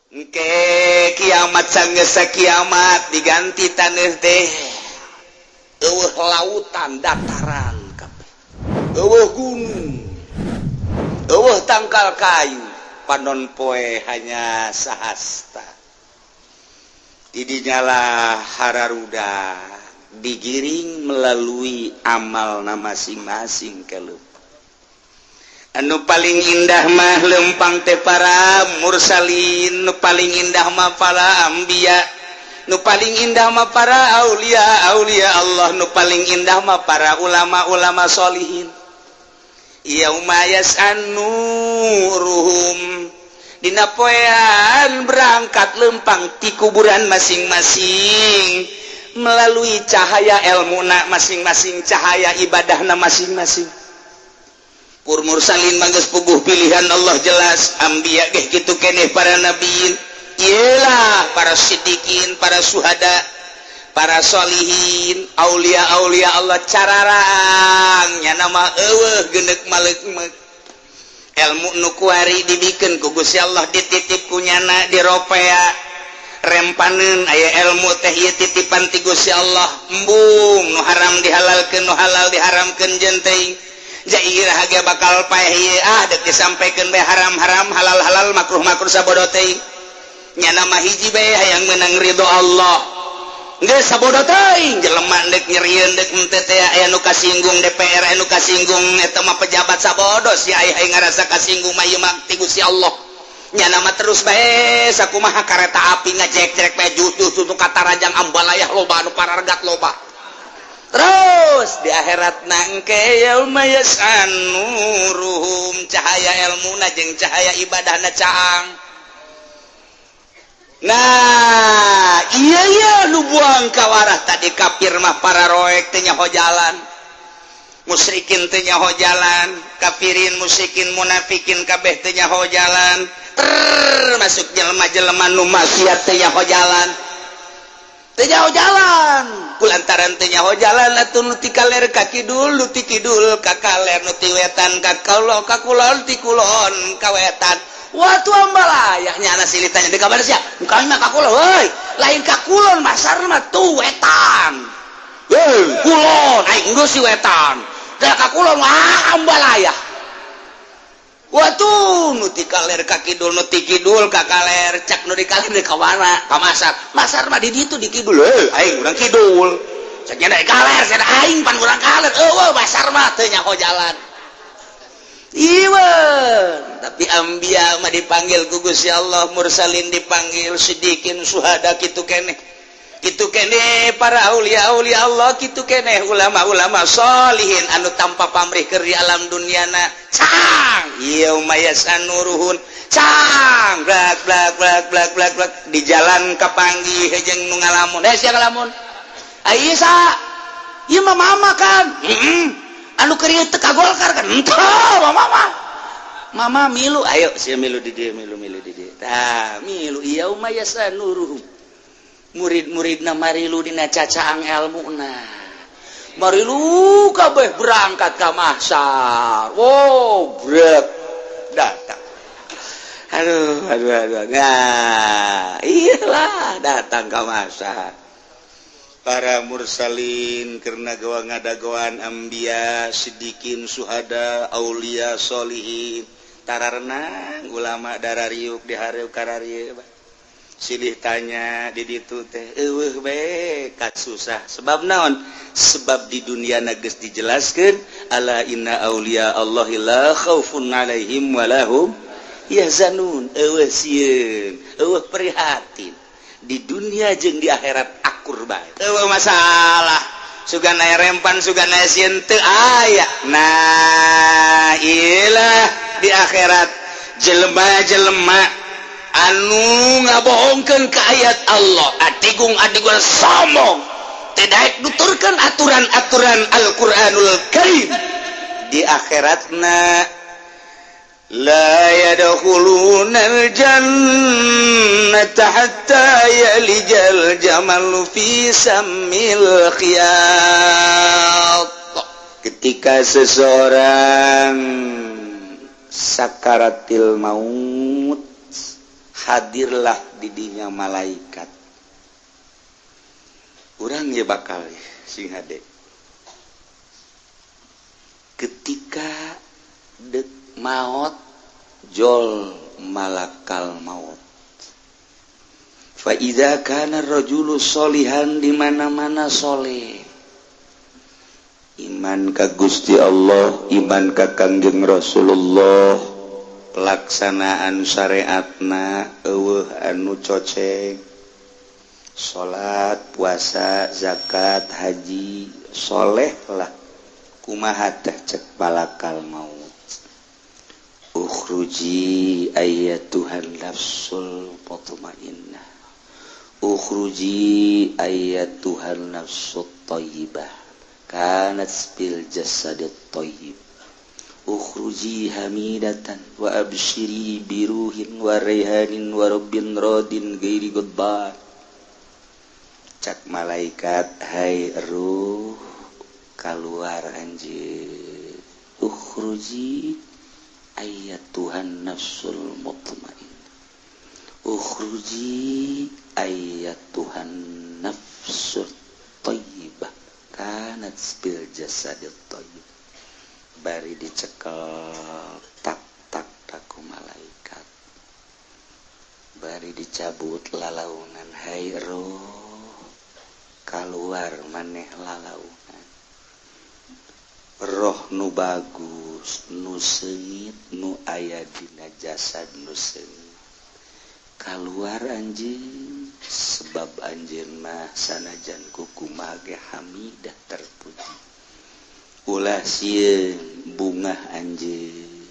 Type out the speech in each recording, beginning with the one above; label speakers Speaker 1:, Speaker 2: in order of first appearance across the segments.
Speaker 1: Engke kiamat, sanggeus kiamat diganti taneuh teh, euweuh lautan, dataran kabeh, euweuh gunung, euweuh tangkal kayu, panon poe hanya sahasta. Didinyalah hararuda digiring melalui amal na masing-masing. Ke anu paling indah mah lempang teh para mursalin, nu paling indah mah para anbiya, nu paling indah mah para aulia aulia Allah, nu paling indah mah para ulama-ulama solihin. Yauma yas'a nuruhum, dina poean berangkat lempang ti kuburan masing-masing melalui cahaya ilmu na masing-masing, cahaya ibadahna masing-masing. Pur mursalin mah geus puguh pilihan Allah jelas, anbiya geh kitu keneh, para nabiin iyalah, para sidikin, para suhada, para solihin, aulia aulia Allah cararangnya nama euweuh genek maleuk ilmu nu kuari dibikeun ku Gusti Allah, dititip ku nyana, diropea rempaneun aya ilmu teh ieu titipan ti Gusti Allah. Embung nu haram dihalalkeun, nu halal diharamkeun, jeung teuing jairah ge bakal paeh ieu. Ah, dek disampaikeun bae, haram-haram, halal-halal, makruh-makruh, sabodo teuing. Nyana mah hiji bae, hayang menang ridho Allah. Geus sabodo teuing jelema dek nyerieun dek henteu teh, aya nu kasinggung DPR, aya nu kasinggung eta mah pejabat, sabodo si aya hayang ngarasa kasinggung mah ieu mah ti Gusti Allah. Nyana mah terus bae sakumaha kareta api ngajek-jek bae jutuh tuh katarajang ambalayah loba anu parargat loba. Terus di akhirat nangke yauma yas'a nuruhum, cahaya ilmuna jeung cahaya ibadahna caang. Nah iya iya, nu buang kawarah tadi kafir mah para roek teh nyaho jalan, musyrikin teh nyaho jalan, kafirin, musyrikin, munafikin kabeh teh nyaho jalan, termasuk jelema-jelema nu maksiat teh nyaho jalan, teu nyaho jalan. Kulantaran teu nyaho jalan atuh nu ti kaler ka kidul, nu ti kidul ka kaler, nu ti wetan ka kulon, ka kulon, ti kulon ka wetan. Waktu ambalayah nyana silih tanya, "Di kabar sia?" "Kami mah ka kulon." "Heuy, lain ka kulon, masar mah tuh wetan." "Heuy, kulon aing geus si wetan teh ka kulon." Wah, ambalayah. Waktu nu ti kaler ka kidul, nu ti kidul ka kaler, cak nu di kaler, "Di ka mana?" "Ka masar." "Masar mah di ditu di kidul." "Heuy, aing urang kidul." Cak nya, "Kaler cenah, aing pan urang kaler." Eueuh, masar mah teu nyaho jalan. Iwan, tapi ambia mah dipanggil ku Gusti Allah, mursalin dipanggil, sidikin, suhada kitu keneh. Kitu keneh para aulia aulia Allah, kitu keneh ulama-ulama solihin anu tanpa pamrih keur di alam duniana. Cang, yauma yas'a nuruhum, cang blak blak blak blak blak blak di jalan kapanggih jeung nu ngalamun. "Eh, sia ngalamun. Ai sa? Ieu mah mama kan." "Heeh." "Anu keur ieu teu ka Golkar kan?" "Henteu, mama mah." "Mama milu, ayo sia milu di dieu, milu milu di dieu." Tah, milu yauma yas'a nuruhum. Murid-muridna marilu dina cacaang elmuna. Marilu kabeh berangkat ka mahsyar. Wow, brek datang. Aduh, aduh, aduh. Nah, iyalah datang ka mahsyar. Para mursalin karena gawa ngadagoan, ambia, sidikin, suhada, aulia, solihin tararenang, ulama darariuk dihareup kararieu, silih tanya di ditu teh eueuh bae kasusah. Sebab naon? Sebab di dunia geus dijelaskeun, ala inna aulia Allahi la khaufun alaihim walahum yahzanun. Eueuh sieun, eueuh prihatin, di dunia jeung di akhirat akur bae, eueuh masalah, sugan aya rempan, sugan aya sieun teu aya. Nah, iyalah di akhirat jelema-jelema anu ngabohongkeun ke ayat Allah, adigung adigung sombong, tidak nuturkeun aturan-aturan Al-Qur'anul Karim, di akhiratna la yadkhulunal jannata hatta yalijal jamalu fi sammil khiyat. Ketika seseorang sakaratil maut, Hadirlah didinya malaikat. Urang ya bakal sing hade ketika dek maut, jol malakal maut. Fa idza kana rajulu solihan, di mana-mana soleh, iman ka Gusti Allah, iman ka Kangjeng Rasulullah, pelaksanaan syariatna euweuh anu coceng, salat, puasa, zakat, haji, soleh lah, kumaha teh cek malakal maut? Ukhruji ayyatuhan nafsul mutmainnah, ukhruji ayyatuhan nafsut thayyibah kanat bil jasadit thayyib, ukhruji hamidatan wa abshiri biruhin wa raihanin wa rabbin radin ghairi ghadban. Cak malaikat, hai ruh, keluar anjir. Ukhruji ayyatuhan nafsul mutmain, ukhruji ayyatuhan nafsul thayyibah kanat bil jasadit thayyib. Bari dicekel tak tak taku malaikat, bari dicabut lalaunan. Hai roh, keluar maneh lalaunan, roh nu bagus, nu seungit, nu aya dina jasad nu seungit, keluar anjing, sebab anjeun mah sanajan kukumaha ge hamidah, terpuji, ulah sieun, bungah anjeun,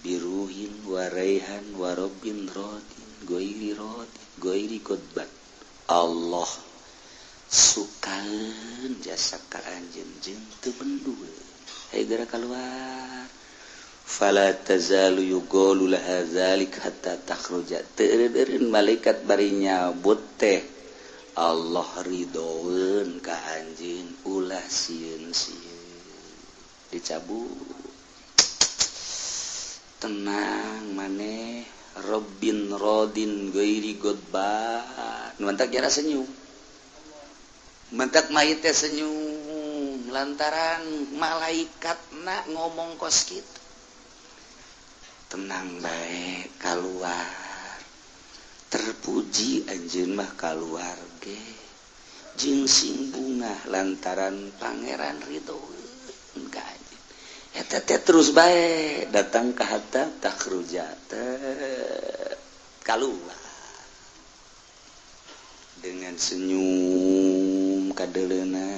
Speaker 1: biruhin waraihan warobin rodin ghairi rodin ghairi ghadban. Allah sukaeun jasa ka anjeun jeung teu bendu. Hayu geura keluar. Fala tazalu yuqalu laha dzalik hatta takhruja. Teu eureun malaikat bari nyabut teh, Allah ridhoeun ka anjeun, ulah sieun-sieun. Dicabut, tenang maneh, Robbin rodin ghairi ghadban. Mantak jara senyum, mentak mayit teh senyum lantaran malaikat nak ngomong kos kitu, tenang bae, keluar, terpuji anjeun mah, keluar ge jeung sing bungah lantaran Pangeran ridho ka anjeun. Eta teh terus bae datang ka hatta takhruja, keluar dengan senyum kadeleuna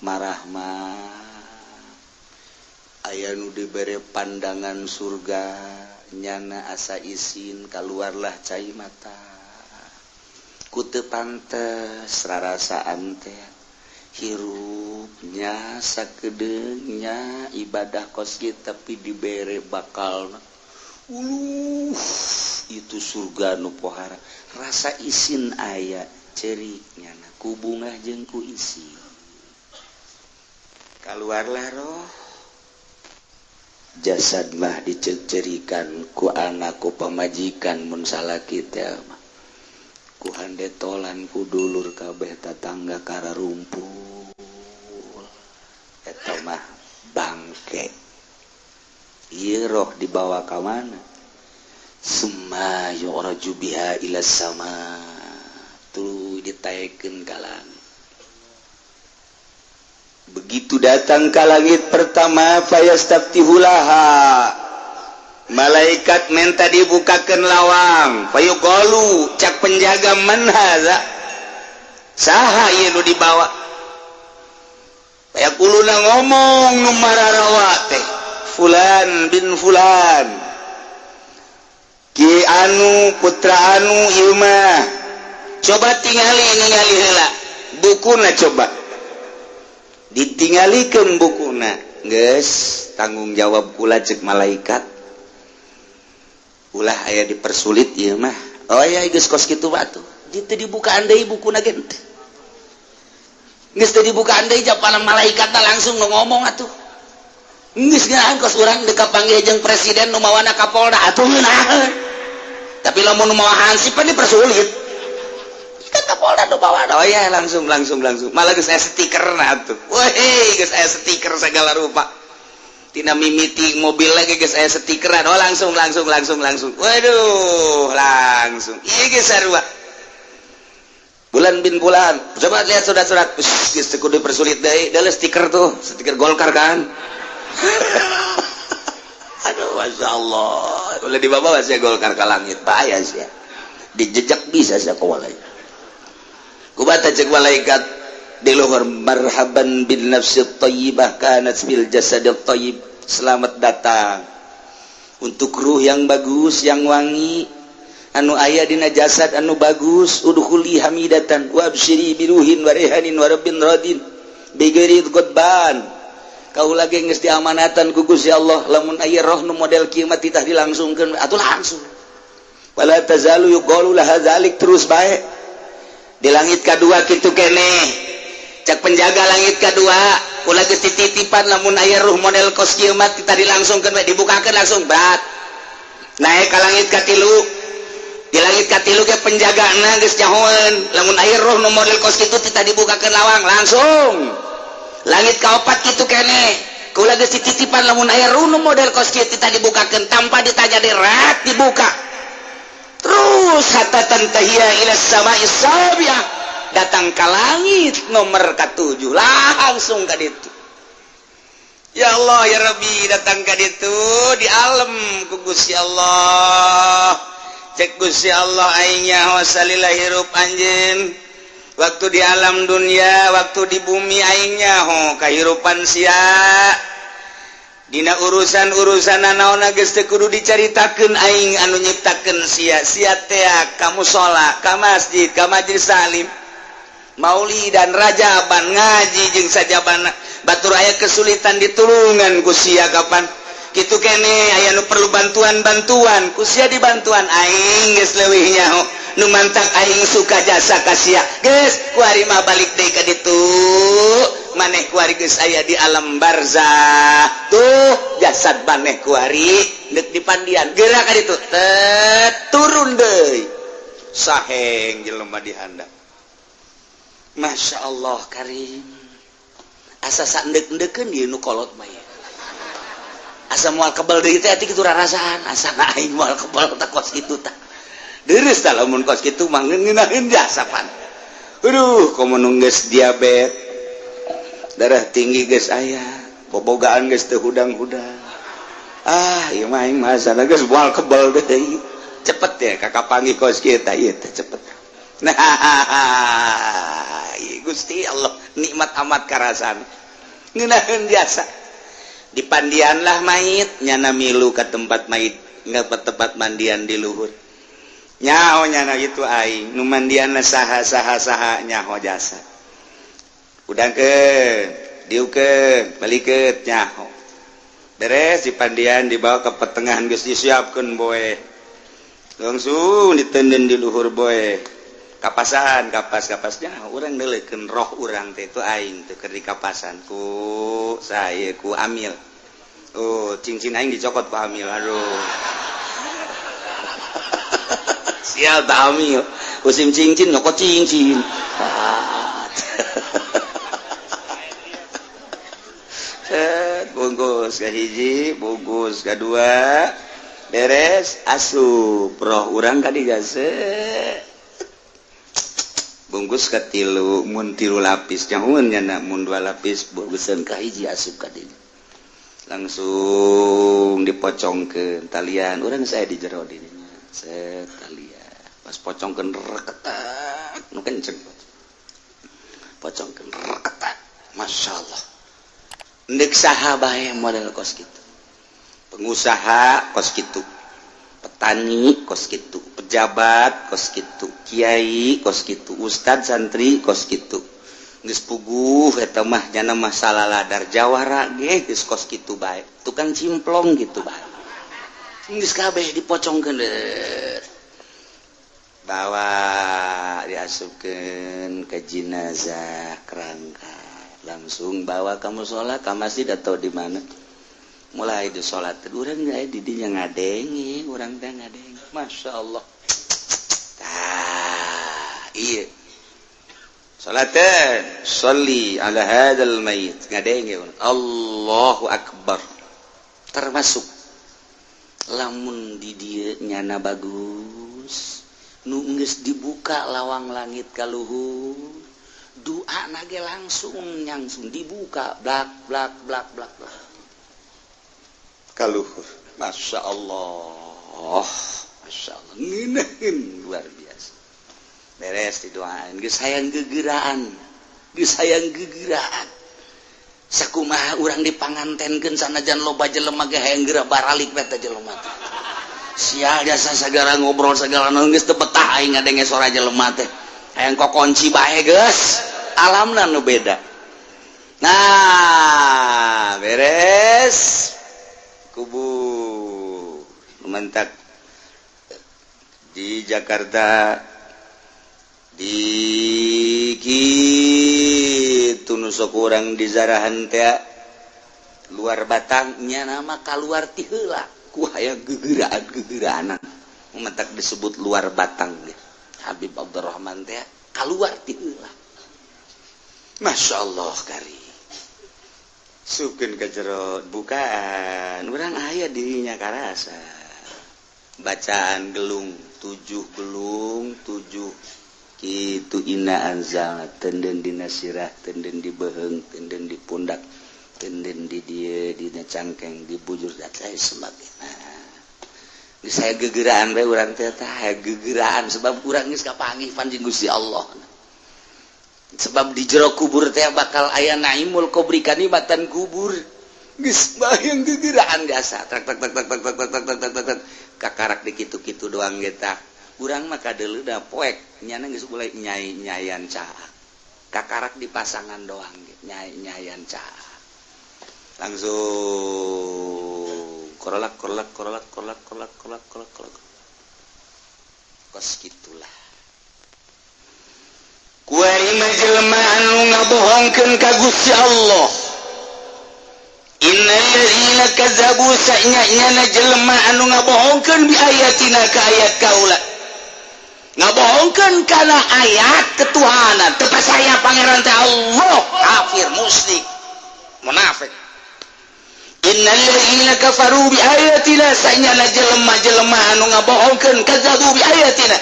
Speaker 1: marahmah. Aya nu dibere pandangan surga, nyana asa isin, keluarlah cai mata ku teu pantes rarasaan teh hirupnya sakedeungnya ibadah kos kieu, tapi dibere bakal uluh itu surga nu pohara. Rasa isin aya, cerik nyana ku bungah jeung ku isi, keluarlah roh. Jasad mah dicerikan ku anak, ku pamajikan mun salaki teh mah, ku handetolan, ku dulur kabeh, tatangga kararumpul. Eta mah bangke. Ieu roh dibawa ka mana? Summa yu'raju biha ila sama, tuluy ditaekeun ka langit. Begitu datang ke langit pertama, fayastaftihu laha, malaikat minta dibukakan lawang. Fayuqalu, cak penjaga, man hadza, saha ieu nu dibawa? Fayaquluna, ngomong nu mararawa teh, fulan bin fulan, ki anu putra anu ieu mah. Coba tingali, ningali heula bukuna, coba ditinggalikeun bukuna. Geus tanggung jawab kula, cek malaikat, ulah aya dipersulit ieu mah. Oh ya, geus kos kitu batu teu dibukaan deui bukuna ge, geus teu dibukaan deui. Japanan malaikat langsung ngomong atuh, geus ngeunaheun kos urang deka panggil jeung presiden nu mawana Kapolda atuh, ngeunaheun. Tapi lamun mau hansip pan dipersulit. Kan Kapolda nu bawa. Oh ya, langsung langsung langsung. Malah geus aya stikerna atuh. Weh, geus aya stiker segala rupa. Tina mimiti mobil lagi geus aya stikeran. Oh, langsung langsung langsung langsung. Waduh, langsung. Ieu geus sarua. Bulan bin bulan. Coba lihat surat-surat. Geus teu kudu dipersulit deui. Deuleu stiker tuh, stiker Golkar kan. Aduh, masya Allah. Ulah dibawa saya Golkar ke langit, bahaya sih. Dijejak bisa saya kawalai. Kubata cek malaikat di luhur, marhaban bin nafsi thayyibah kanat fil jasadil thayyib. Selamat datang untuk ruh yang bagus, yang wangi, anu aya dina jasad anu bagus. Udkhuli hamidatan wa absyiri biruhin wa rehanin wa rabbin radin bighairi ghadban. Kau lagi geus diamanatan ku Gusti Allah, lamun aya roh nu model kieu mah titah dilangsungkeun atuh langsung. Wala tazalu yuqalu laha zalik, terus bae. Di langit kedua kitu keneh, cek penjaga langit kedua, kula geus dititipan, lamun aya ruh model kos kieu mah titah dilangsungkeun bae, dibukakeun langsung berat. Naik ka langit katilu, di langit katilu ge penjagana geus nyahoeun, lamun aya roh nu model kos kitu titah dibukakeun lawang langsung. Langit kaopat kitu keneh, kula geus dititipan, lamun aya ruh nu model kos kieu titah dibukakeun, tanpa ditanya dirat dibuka terus hatta tantahiya ila samai sabiah, datang ke langit nomor ke-7 langsung ka ditu. Ya Allah ya Rabbi, datang ka ditu di alam ku Gusti Allah. Cek Gusti Allah, aing nyaho salila hirup anjeun waktu di alam dunia, waktu di bumi, aing nyaho kahirupan sia dina urusan-urusan naon geus teu kudu dicaritakeun, aing anu nyiptakeun sia. Sia tea ka musola, ka masjid, ka majelis taklim, maulid dan rajaban, ngaji jeung sajabana. Batur aya kesulitan ditulungan ku sia. Kapan kitu kene aya nu perlu bantuan-bantuan, ku sia dibantuan. Aing geus leuwih nyaho, nu mantak aing suka jasa ka sia. Geus kuari mah balik deui ka ditu. Maneh kuari geus aya di alam barzah, tuh jasad maneh kuari deuk dipandian, gerak ka ditu. Tet, turun deui, saheng jelema di handap. Masya Allah karim, asa sandek-endekeun ieu nu kolot mah ieu. Asa moal kebal deui teh ati kitu rarasaan, asa aing moal kebal tah kos kitu tah. Deres tah lamun kos kitu mah ngeunaheun jasa pan. Aduh, komo nu geus diabet, darah tinggi geus aya, bobogaan geus teu hudang-hudang. Ah, ieu mah aing mah asana geus moal kebal deui. Cepet ya kakak panggih kos kieu tah ieu teh cepet. Nah, Gusti Allah nikmat amat karasan. Ngeunaheun jasa. Dipandianlah mayit, nyana milu ke tempat mayit, nggak ke tempat mandian di luhur. Nyaho nyana itu aing, nu mandianna saha saha saha, nyaho jasa. Udangkeun, diukeun, balikeun, nyaho. Beres dipandian, dibawa ke pertengahan, geus disiapkeun boe. Langsung ditenden di luhur boe. Kapasan, kapas kapasnya urang neuleukeun roh urang teh itu aing teh keur dikapasan ku saya, ku amil. Oh, cincin aing dicokot ku amil. Aduh, sial tak amil, musim cincin nyokot cincin. Set, bungkus ke hiji, bungkus kedua, beres, asup roh urang ka digase, bungkus ke tilu, mun tilu lapis nyahueun nyana, mun dua lapis bungkusan ka hiji, asup ka dieu, langsung dipocongkeun talian urang saya di jero dirinya. Set, talian pas pocongkeun, reketak nu kenceng, pocongkeun, reketak. Masya Allah, ndek saha bae model kos kitu, pengusaha kos kitu, petani kos kitu, pejabat kos kitu, kiai kos kitu, ustad, santri kos kitu, geus puguh eta mah nyana masalah ladar jawara ge geus kos kitu bae, tukang cimplong gitu bae, geus kabeh dipocongkeun, bawa diasupkeun ke jenazah kerangka, langsung bawa ka musola, ka masjid atau di mana, mulai di salat. Urang di dinya ngadenge, urang teh ngadenge. Masya Allah. Iya, salatan sholli ala hadzal mayit, ngadenge Allahu akbar. Termasuk lamun di dieu nyana bagus, nu geus dibuka lawang langit ka luhur, doa nage langsung langsung dibuka, blak blak blak blak blak ka luhur. Masya Allah, Masya Allah, ngeunaheun luar biasa. Beres didoain, geus hayang gegeraan, geus hayang gegeraan. Sakumaha urang dipangantenkeun, sanajan loba jelema ge hayang geura baralik we teh jelema teh. Sia jasa sagala ngobrol, sagala naon, geus teu betah aing ngadenge sora jelema teh, hayang kokonci bae geus. Alamna nu beda. Nah, beres kubur, mentak di Jakarta di kitu nu sok urang di zarahan teh luar batangnya, nama keluar ti heula ku hayang gegeraan gegeraanan, mentak disebut luar batang ge. Habib Abdurrahman teh keluar ti heula. Masya Allah kari sukeun ka jero bukaan urang aya dirinya karasa bacaan gelung tujuh, gelung tujuh kitu, inna anzalna, tenden dina sirah, tenden di beheng, tenden di pundak, tenden di dieu, dina cangkeng, di bujur dan lain sebagainya. Geus saya gegeraan bae urang teh, tah gegeraan sebab urang geus kapanggih panjing Gusti Allah. Sebab di jero kubur teh bakal aya naimul kubri, kanikmatan kubur. Geus bayang gegeraan biasa, tak tak tak tak tak tak tak tak tak tak tak, kakarak di kitu-kitu doang ge tah. Urang mah kadeuleu da poek nyana geus mulai nyai-nyayan caak. Kakarak di pasangan doang ge nyai-nyayan caak. Langsung korolak korolak korolak korolak korolak korolak korolak korolak. Kos gitulah. Kuari mah jelema anu ngabohongkeun ka Gusti Allah. Innalladzina kazzabu, sanyana jelema anu ngabohongkeun, bi ayatina, ka ayat kaula, ngabohongkeun kana ayat ketuhanan, teu percaya Pangeran teh Allah, kafir, musyrik, munafik. Innalladzina kafaru bi ayatina, sanyana jelema-jelema anu ngabohongkeun, kazzabu bi ayatina,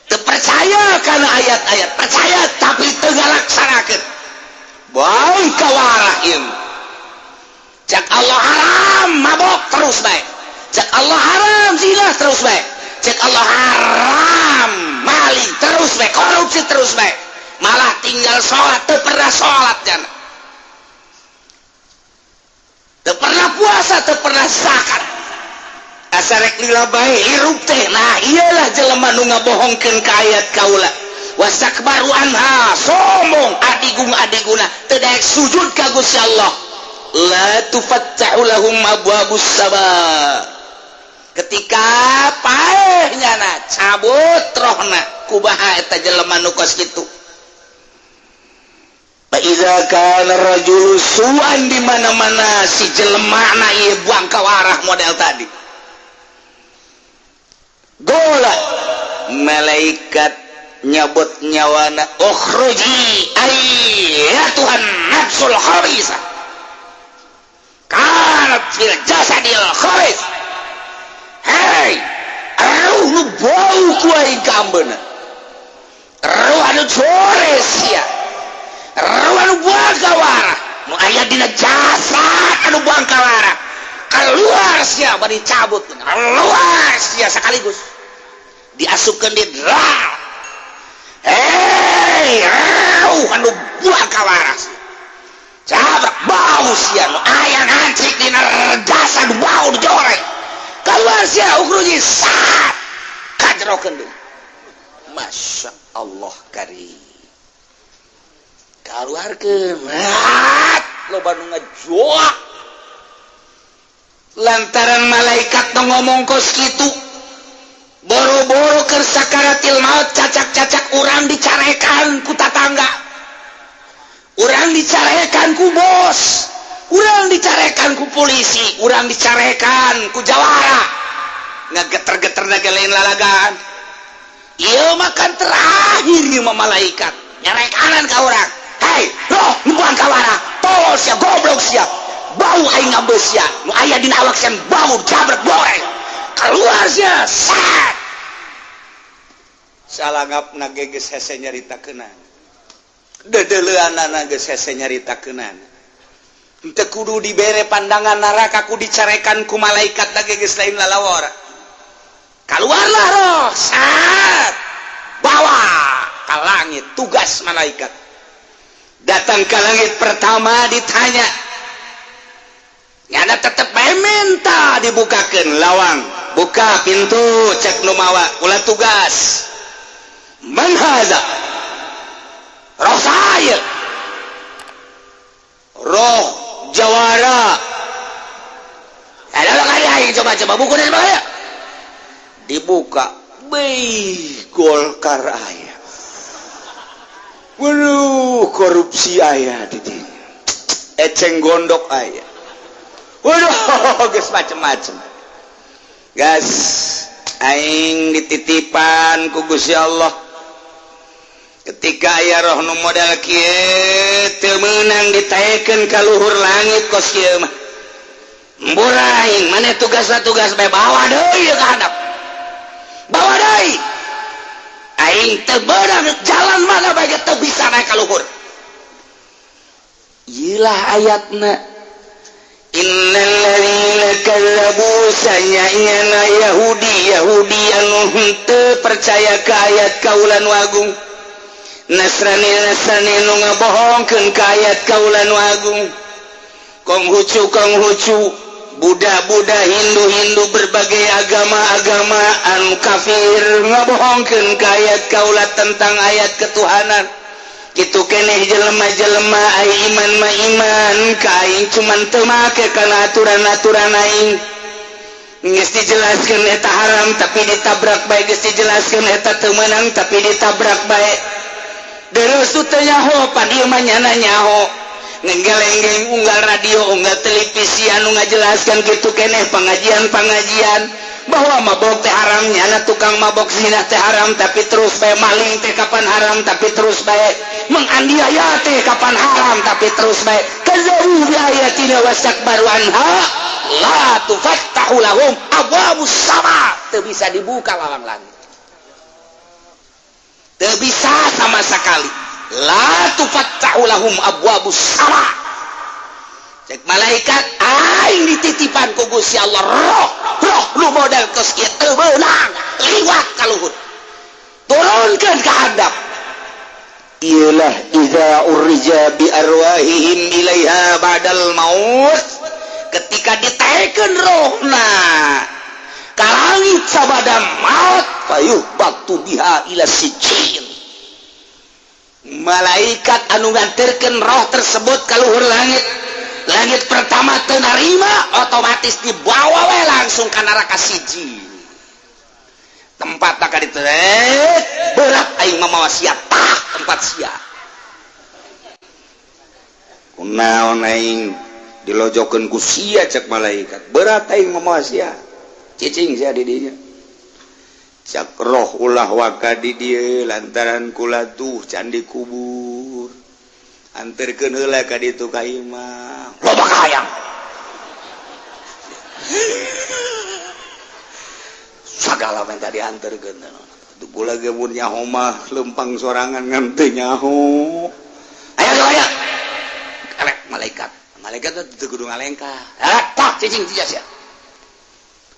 Speaker 1: teu percaya kana ayat-ayat, percaya tapi teu ngalaksanakeun. Bau kawarah ieu. Cek Allah haram mabok, terus bae. Cek Allah haram zina, terus bae. Cek Allah haram maling, terus bae. Korupsi, terus bae. Malah tinggal sholat, teu pernah sholat jana, teu pernah puasa, teu pernah zakat, asa rek lila bae hirup teh. Nah, iyalah jelema nu ngabohongkeun ka ayat kaula. Wastakbaru anha, sombong, adigung adiguna, teu daek sujud ka Gusti Allah. La tufattahu lahum abwabus sama. Ketika paehnya na cabut rohna, kubaha eta jelema nu kos kitu? Fa iza kana rajulu su'an, di mana-mana si jelema na ieu buang kawarah model tadi. Gola malaikat nyabut nyawana, ukhruji ayyatuhan nafsul khabisa kanat fil jasadil khabis. Hei, ruh nu bau ku aing ka ambeuna, ruh anu jores sia, ruh anu buang kawarah, nu aya dina jasad anu buang kawarah, keluar sia. Bari cabut, keluar sia sekaligus diasupkeun di dral. Hei, ruh anu buang kawarah, cabrak bau sia, nu aya ngancik dina jasad bau dijoreng, keluar sia, ukhruji sat kajerokeun deui. Masya Allah kari keluarkeun loba nu ngajoak lantaran malaikat nu ngomong kos kitu. Boro-boro keur sakaratil maut, cacak-cacak urang dicarekan ku tatangga, urang dicarekan ku bos, urang dicarekan ku polisi, urang dicarekan ku jawara, ngageter-geter lain lalagan. Ieu mah kan terakhir ieu mah malaikat nyarekanan ka urang, "Hei roh nu buang kawara, tolol sia, goblok sia, bau aing ngambeus sia, nu aya dina awak sia bau jabret goreng, keluar sia." Sat salangapna ge geus hese nyaritakeunana, dedeleuanana geus hese nyaritakeunana. Henteu kudu dibere pandangan neraka, ku dicarekan ku malaikat lagi geus lain lalawara. Keluarlah roh, saat bawa ke langit. Tugas malaikat datang ke langit pertama, ditanya, nyana tetep bae minta dibukakan lawang. "Buka pintu," cek nu mawa, "ulah tugas." "Man haza?" "Roh saya, roh jawara." Ada kali, coba coba buku dari mana dibuka. Bei, Golkar aya. Waduh, korupsi aya di dinya, eceng gondok aya. Waduh, geus macem-macem. "Gas, aing dititipan ku Gusti Allah. Ketika aya roh nu modal kieu teu meunang ditaekeun ka luhur langit kos kieu mah. Mbura aing, maneh tugasna tugas bae, bawa deui ka handap, bawa deui. Aing teu beunang, jalan mana bae teu bisa naik ka luhur." Ieu lah ayatna, innalladzina kazzabu, sanyana Yahudi Yahudi anu henteu percaya ka ayat kaula nu agung, Nasrani Nasrani nu ngabohongkeun ka ayat kaula nu agung, Konghucu Konghucu, Buddha Buddha, Hindu Hindu, berbagai agama-agama anu kafir ngabohongkeun ka ayat kaula tentang ayat ketuhanan. Kitu keneh jelema-jelema ai iman mah iman ka aing, cuman teu make kana aturan-aturan aing. Geus dijelaskeun eta haram, tapi ditabrak bae. Geus dijelaskeun eta teu meunang, tapi ditabrak bae. Terus teu nyaho, pan ieu mah nyana nyaho. Ngegeleng-geleng unggal radio, unggal televisi anu ngajelaskan kitu keneh, pengajian-pengajian bahwa mabok teh haram, nyana tukang mabok, zina teh haram, tapi terus bae. Maling teh kapan haram, tapi terus bae. Menganiaya teh kapan haram, tapi terus bae. Kazzabu bi ayatina wastakbaru anha, la tufattahu lahum abwabus sama, teu bisa dibuka lawang langit, teu bisa sama sekali. La tufattahu lahum abwabus sama. Cek malaikat, "Aing dititipan ku Gusti Allah roh roh lu model kos kieu teu meunang liwat ka luhur, turunkeun ka handap." Iyalah, iza urija bi arwahihim ilaiha ba'dal maut, ketika ditaekeun rohna ka langit sabada maut, fayuhbatu biha ila sijin. Malaikat anu nganterkeun roh tersebut ka luhur langit, langit pertama teu narima, otomatis dibawa we langsung ke neraka siji tempat. Tak ditu, "Berat aing mamawa sia, tah tempat sia." "Kunaon aing dilojokeun ku sia?" cek malaikat. "Berat aing mamawa sia, cicing sia di dinya." Cak roh, "Ulah waka di dieu, lantaran kula tuh can dikubur. Anterkeun heula ka ditu ka imah, loba kahayang." Sagala minta dianterkeun. Kula ge mun nyaho mah lempang sorangan, ngan teu nyaho. Ayo ayo, karek malaikat. Malaikat teu kudu ngalengkah. Ah, tah, cicing sia sia.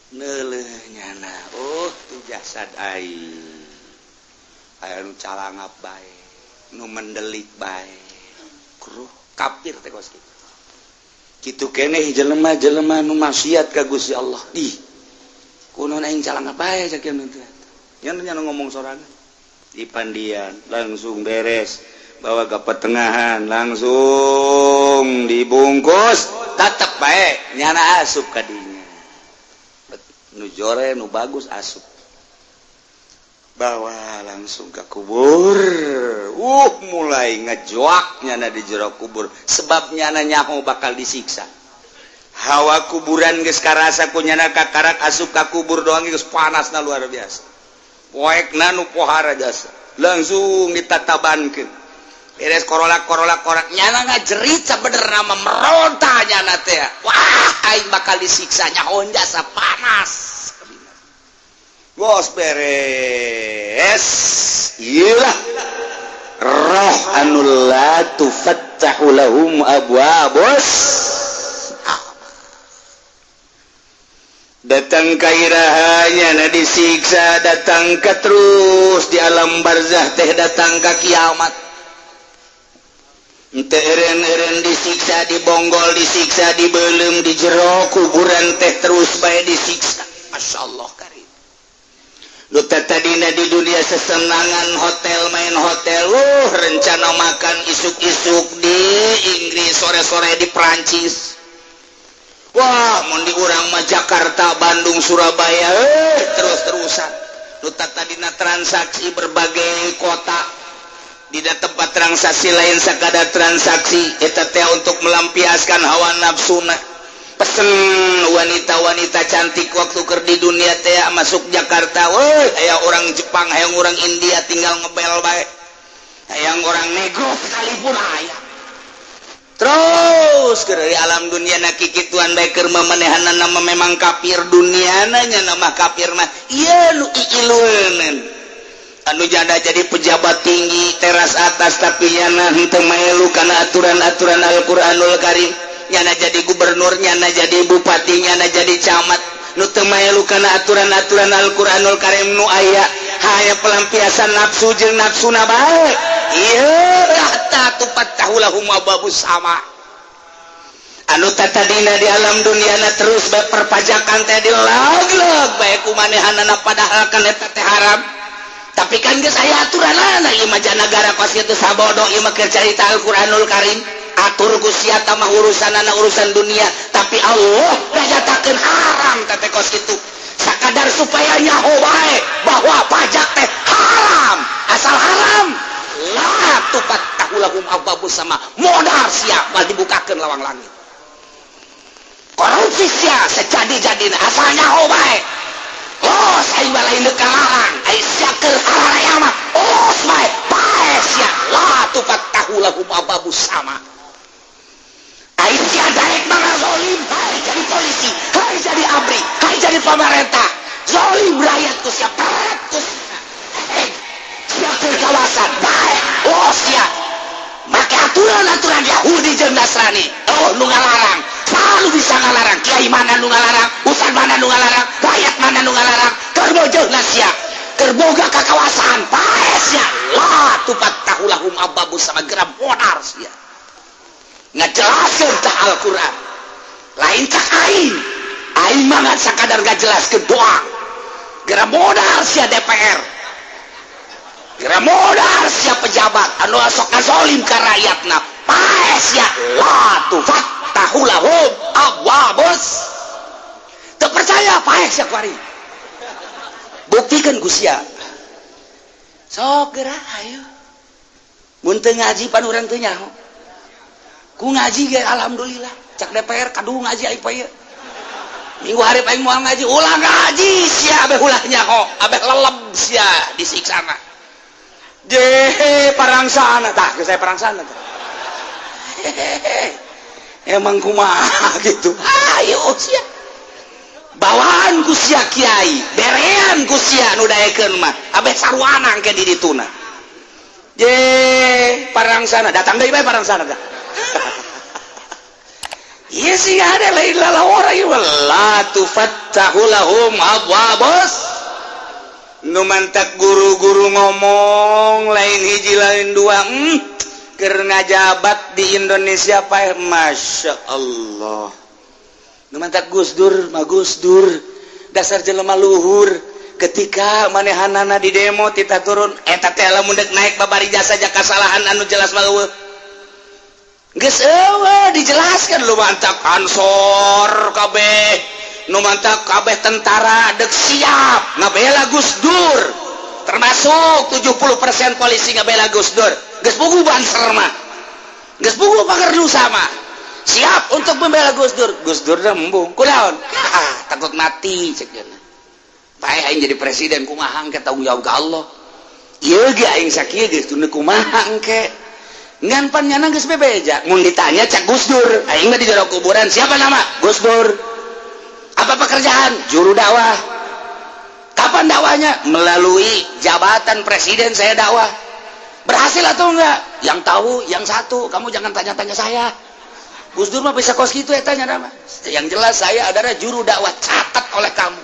Speaker 1: Neuleuh nyana, oh tuh jasad aing, aya nu calangap bae, nu mendelik bae. Kruh kafir teh kos kitu. Kitu keneh jelema-jelema nu maksiat ka Gusti Allah. Ih, kunaon aing calangap bae, cak kieu teh. Nya nya ngomong sorangan di pandian, langsung beres, bawa ke pertengahan, langsung dibungkus, tetep bae nyana asup ka dinya. Nu jore, nu bagus asup, bawa langsung ke kubur. Mulai ngejoak nyana di jero kubur, sebab nyana nyaho bakal disiksa. Hawa kuburan geus karasa ku nyana, kakarak asup ka kubur doang geus panasna luar biasa. Poekna nu pohara jasa langsung ditatabankeun, beres korolak korolak korak, nyana ngajerit sabenerna mah, meronta nyana teh, "Wah, aing bakal disiksa." Nyaho jasa panas. Bos, beres. Iyalah roh anu la tufattahu lahum abwabus. Datang kairahanya na disiksa, datang ke terus di alam barzah teh, datang ke kiamat. Ente eren-eren disiksa, dibonggol, disiksa, dibelum di jero kuburan teh, terus bae disiksa. Masya Allah karim. Lu tadina di dunia sesenangan, hotel, main hotel, rencana makan isuk-isuk di Inggris, sore-sore di Prancis. Wah, mun di urang mah Jakarta, Bandung, Surabaya, terus-terusan. Nu tadina transaksi berbagai kota, tidak tempat transaksi lain sekadar transaksi eta teh untuk melampiaskan hawa nafsuna. Pesen wanita-wanita cantik waktu keur di dunia teh, masuk Jakarta, woi, aya orang Jepang, hayang orang India, tinggal ngebel bae, hayang orang negro sekalipun aya. Terus ke dari alam dunia na kikituan bae keur memenehanna nama. Memang kafir dunia nanya nama kafir mah ieu nu iilueun, anu janda jadi pejabat tinggi teras atas, tapi nyana henteu melu kana aturan-aturan Al-Qur'anul Karim. Nyana jadi gubernur, nyana jadi bupati, nyana jadi camat, nu teu melu kana aturan-aturan Al-Qur'anul Karim, nu aya hanya pelampiasan nafsu jeung nafsuna bae. Ieu hatta tufattahu lahum abwabus sama. Anu tadina di alam dunia na terus bae perpajakan teh dilagleg bae ku manehanana, padahal kan eta teh haram, tapi kan geus aya aturanana. Ieu mah negara pasti itu sabodo. Ieu mah keur carita Al-Qur'anul Karim. Atur ku sia mah urusanana urusan dunia, tapi Allah nganyatakeun haram teh kos kitu, sakadar supaya nyaho bae bahwa pajak teh haram. Asal haram, la tufattahu lahum abwabus sama, modar sia, mal dibukakeun lawang langit. Korupsi sia sejadi-jadina, asal nyaho bae. Los aing mah lain deuk kalarang, ai sia keur hararaya mah los bae, bae sia, la tufattahu lahum abwabus sama. Ai sia daek mah ngazolim, hai jadi polisi, hai jadi ABRI, hai jadi pemerintah, zolim rakyat ku sia, peret ku sia. Sia keur kawasan bae, los sia make aturan-aturan Yahudi jeung Nasrani. Oh, nu ngalarang selalu bisa ngalarang. Kiai mana nu ngalarang, ustad mana nu ngalarang, rakyat mana nu ngalarang, keur bojohna sia, keur boga kakawasan, pae sia, la tufattahu lahum abwabus sama, geura modar sia. Ngajelaskeun tah Al-Qur'an, lain cak aing. Aing mah ngan sakadar ngajelaskeun doang. Geura modar sia DPR, geura modar sia pejabat anu sok ngazolim ka rakyatna, pae sia, la tufattahu lahum abwabus. Teu percaya, pae sia kuari, buktikan ku sia. Sok geura, ayo. Mun teu ngaji pan urang teu nyaho. Ku ngaji ge alhamdulillah. Cak DPR kadu ngaji aing poe minggu hari aing moal ngaji. Ulah ngaji sia, abeh ulah nyaho, abeh leleb sia disiksana. Je parang sana tah, ke saya parang sana tah. Emang kumaha gitu? Ayo sia, bawaan ku sia kiai, berean ku sia nu daekeun mah, abeh sarwana ke di dituna. Je parang sana, datang deui bae parang sana tah. Iya sih, ada lain lalawara ieu, la tufattahu lahum abwabus. Nu mantak guru-guru ngomong lain hiji lain dua, keur ngajabat di Indonesia paeh, Masya Allah. Nu mantak Gus Dur mah, Gus Dur dasar jelema luhur. Ketika manehanana di demo tita turun eta teh, lamun dek naik babari jasa kasalahan anu jelas mah eueuh. Geus eueuh dijelaskan. Lu mantak Ansor kabeh, nu mantak kabeh tentara dek siap ngabela Gus Dur, termasuk 70% polisi ngabela Gus Dur. Geus puguh Banser mah, geus puguh Pagar Nusa mah siap untuk membela Gus Dur. Gus Dur dah embung kunaon? Ah, takut mati cek. Paeh aing jadi presiden kumaha engke tanggung jawab ka Allah. Ieu ge aing sakieu geus teu kumaha engke. Ngan pan nyana geus bebeja. Mun ditanya cak Gus Dur, aing mah di jero kuburan siapa nama? Gus Dur. Apa pekerjaan? Juru dakwah. Kapan dakwahnya? Melalui jabatan presiden saya dakwah. Berhasil atau enggak? Yang tahu yang satu, kamu jangan tanya-tanya saya. Gus Dur mah bisa kos gitu ya tanya nama. Yang jelas saya adalah juru dakwah, catat oleh kamu.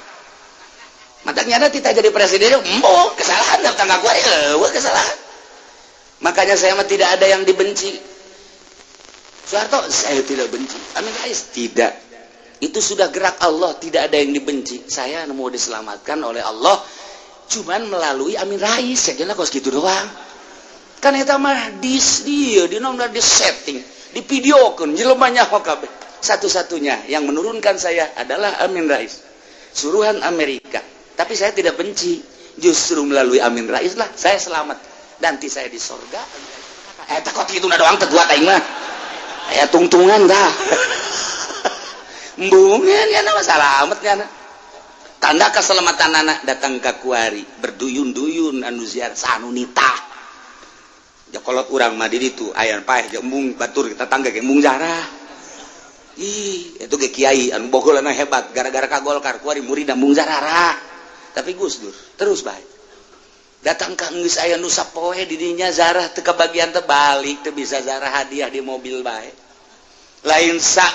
Speaker 1: Matanya tidak jadi presiden, mau kesalahan datang aku ya, kesalahan. Makanya saya mah tidak ada yang dibenci. Soeharto saya tidak benci. Amin Rais tidak. Itu sudah gerak Allah, tidak ada yang dibenci. Saya mau diselamatkan oleh Allah cuman melalui Amin Rais, saya kira kos gitu doang. Kan eta mah dis dia di nomor di setting, divideokeun jelema nyaho kabeh. Satu-satunya yang menurunkan saya adalah Amin Rais, suruhan Amerika. Tapi saya tidak benci, justru melalui Amin Rais lah saya selamat. Nanti saya di sorga. Eta kok itu doang teu kuat aing mah. Aya tungtungan dah. Embungan ya nama selamat ya. Tanda keselamatan anak datang ke kuari berduyun-duyun anu ziarah sanunita. Kolot urang mah di ditu aya paeh jeung embung batur tetangga ge embung jarah. Ih, itu ge kiai anu bogolana hebat gara-gara ka Golkar kuari murid embung jarah. Tapi Gus Dur terus bae. Datang ka geus aya nu sapoe di dinya zarah teu kabagian teh balik teu bisa zarah hadiah di mobil bae. Lain sa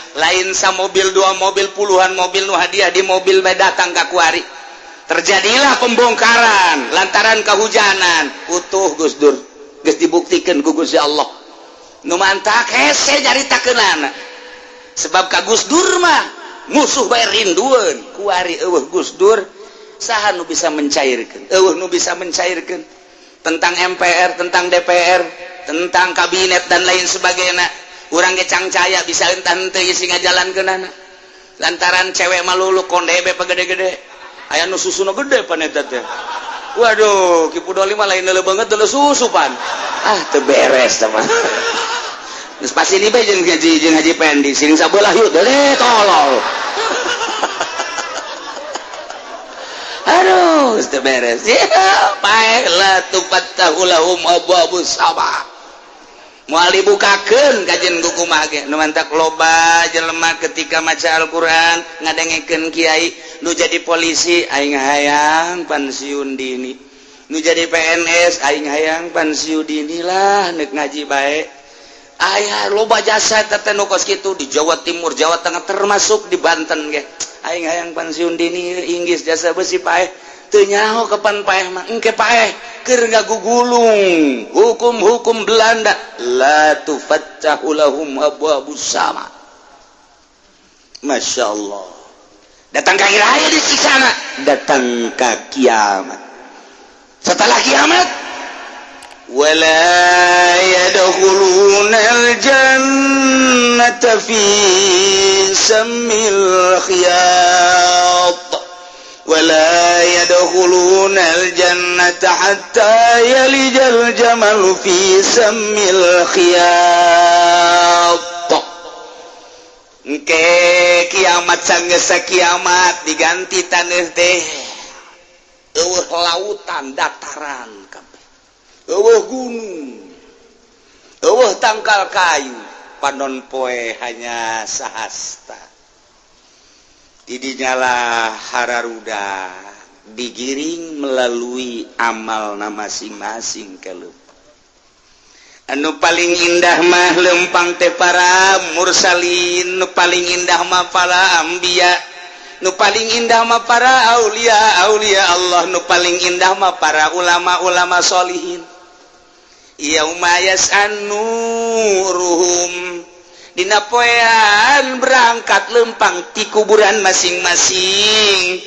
Speaker 1: mobil, dua mobil, puluhan mobil nu hadiah di mobil bae datang ka kuari. Terjadilah pembongkaran lantaran kehujanan. Utuh Gus Dur geus dibuktikan ku Gusti Allah. Nu mantak hese nyaritakeunana. Sebab ka Gus Dur mah musuh bae rindueun. Kuari eueuh Gus Dur, saha nu bisa mencairkeun? Eueuh nu bisa mencairkeun tentang MPR, tentang DPR, tentang kabinet dan lain sebagainya. Urang ge cangcaya bisa entah henteu isi ngajalankeunana. Lantaran cewek malulu konde be gede-gede. Aya nu susuna gede pan eta teh. Waduh, Ki Pudoli mah lain leuleuh banget deuleuh susu pan. Ah, teu beres teman. Geus pasti ini bae jeung Haji Pendi sing sabelah yuk deuleuh tolol. Aduh, geus teu beres. Ya, paeh la tufattahu lahum abwabus sama. Moal dibukakeun kajen ku kumaha ge. Nu mantak loba jelema ketika maca Al-Qur'an ngadengekeun kiai nu jadi polisi aing hayang pensiun dini, nu jadi PNS aing hayang pensiun dini lah nek ngaji bae. Aya loba jasa teh nu kos kitu di Jawa Timur, Jawa Tengah, termasuk di Banten ge. Aing hayang pensiun dini inggis jasa besi paeh. Teu nyaho kapan paeh mah, engke paeh keur ngagugulung hukum-hukum Belanda la tufattahu lahum abwabus sama. Masya Allah, datang ka raya di sana, datang ke kiamat. Setelah kiamat wala yadkhulunal jannata fi sammil khiyat wala yadkhulunal jannata hatta yalijal jamalu fi sammil khiyat. Engke kiamat sanggeus kiamat diganti taneuh teh eueuh lautan, dataran kabeh, eueuh gunung, eueuh tangkal kayu, panon poe hanya sahasta. Didinyalah hararuda digiring melalui amal na masing-masing. Kelup anu paling indah mah lempang teh para mursalin, nu paling indah mah para anbiya, nu paling indah mah para aulia aulia Allah, nu paling indah mah para ulama-ulama solihin. Yauma yas'anuruhum, dina poean berangkat lempang ti kuburan masing-masing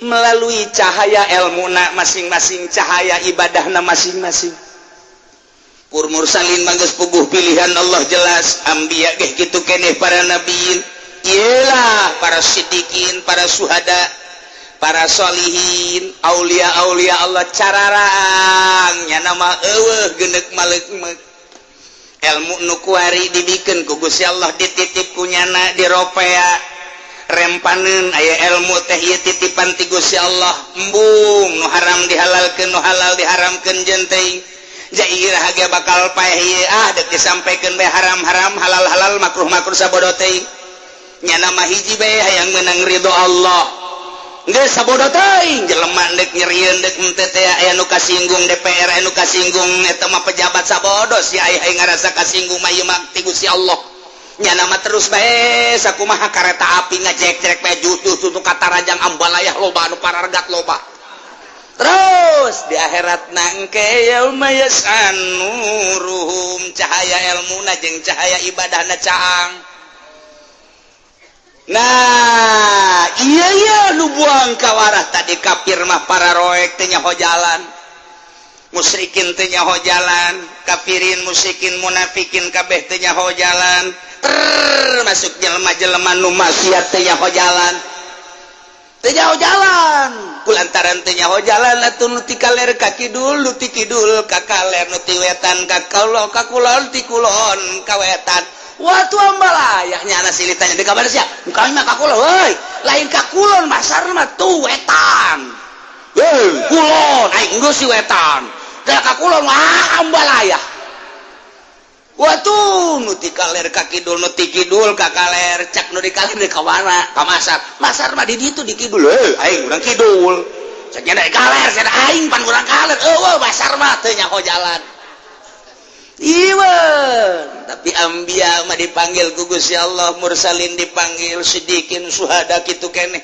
Speaker 1: melalui cahaya ilmu na masing-masing, cahaya ibadahna masing-masing. Pur mursalin manggeus puguh pilihan Allah jelas, anbiya geh kitu keneh, para nabiin iyalah, para sidikin, para suhada, para solihin, aulia aulia Allah cararang nya nama eueuh genek maleuk ilmu nu kuari dibikeun ku Gusti Allah, dititip ku nyana diropea. Rempaneun aya ilmu teh, ieu titipan ti Gusti Allah. Embung nu haram dihalalkeun, nu halal diharamkeun, jeung teuing jairah ge bakal paeh ieu. Ah, deuk disampaikeun bae, haram-haram, halal-halal, makruh-makruh, sabodo teuing. Nyana mah hiji bae, hayang menang ridho Allah. Geus sabodo teuing jelema, deuk nyerieun deuk henteu teh. Aya nu kasinggung DPR, aya nu kasinggung eta mah pejabat, sabodo si aya ngarasa kasinggung mah, ieu mah ti Gusti Allah. Nyana mah terus bae sakumaha kareta api ngajek-jek bae jutuh tuh ka Tarajang, Ambalayah, loba anu parargat loba. Terus di akhirat nangke yauma yas'a nuruhum, cahaya ilmuna jeung cahaya ibadahna caang. Nah, iya iya, nu buang kawarah tadi kafir mah para roek teh nyaho jalan, musyrikin teh nyaho jalan, kafirin, musyrikin, munafikin kabeh teh nyaho jalan, termasuk jelema-jelema nu maksiat teh nyaho jalan, teu nyaho jalan. Kulantaran teu nyaho jalan atuh, nu ti kaler ka kidul, nu ti kidul ka kaler, nu ti wetan ka kulon, ka kulon, ti kulon ka wetan. Waktu Ambalayah nyana silih tanya, "Di kabar sia?" "Kami mah ka kulon." "Heuy, lain ka kulon, masar mah tuh wetan." "Heuy, kulon aing geus si wetan teh ka kulon." Wah, Ambalayah. Waktu nu ti kaler ka kidul, nu ti kidul ka kaler, cak nu di kaler, "Di ka mana?" "Ka masar." "Masar mah di ditu, di kidul." "Heuy, aing urang kidul." Cak nya, "Di kaler." "Cenah aing pan urang kaler." Eueuh, masar mah teu nyaho jalan. Iwan, tapi ambia mah dipanggil ku Gusti Allah, mursalin dipanggil, sidikin, suhada kitu keneh.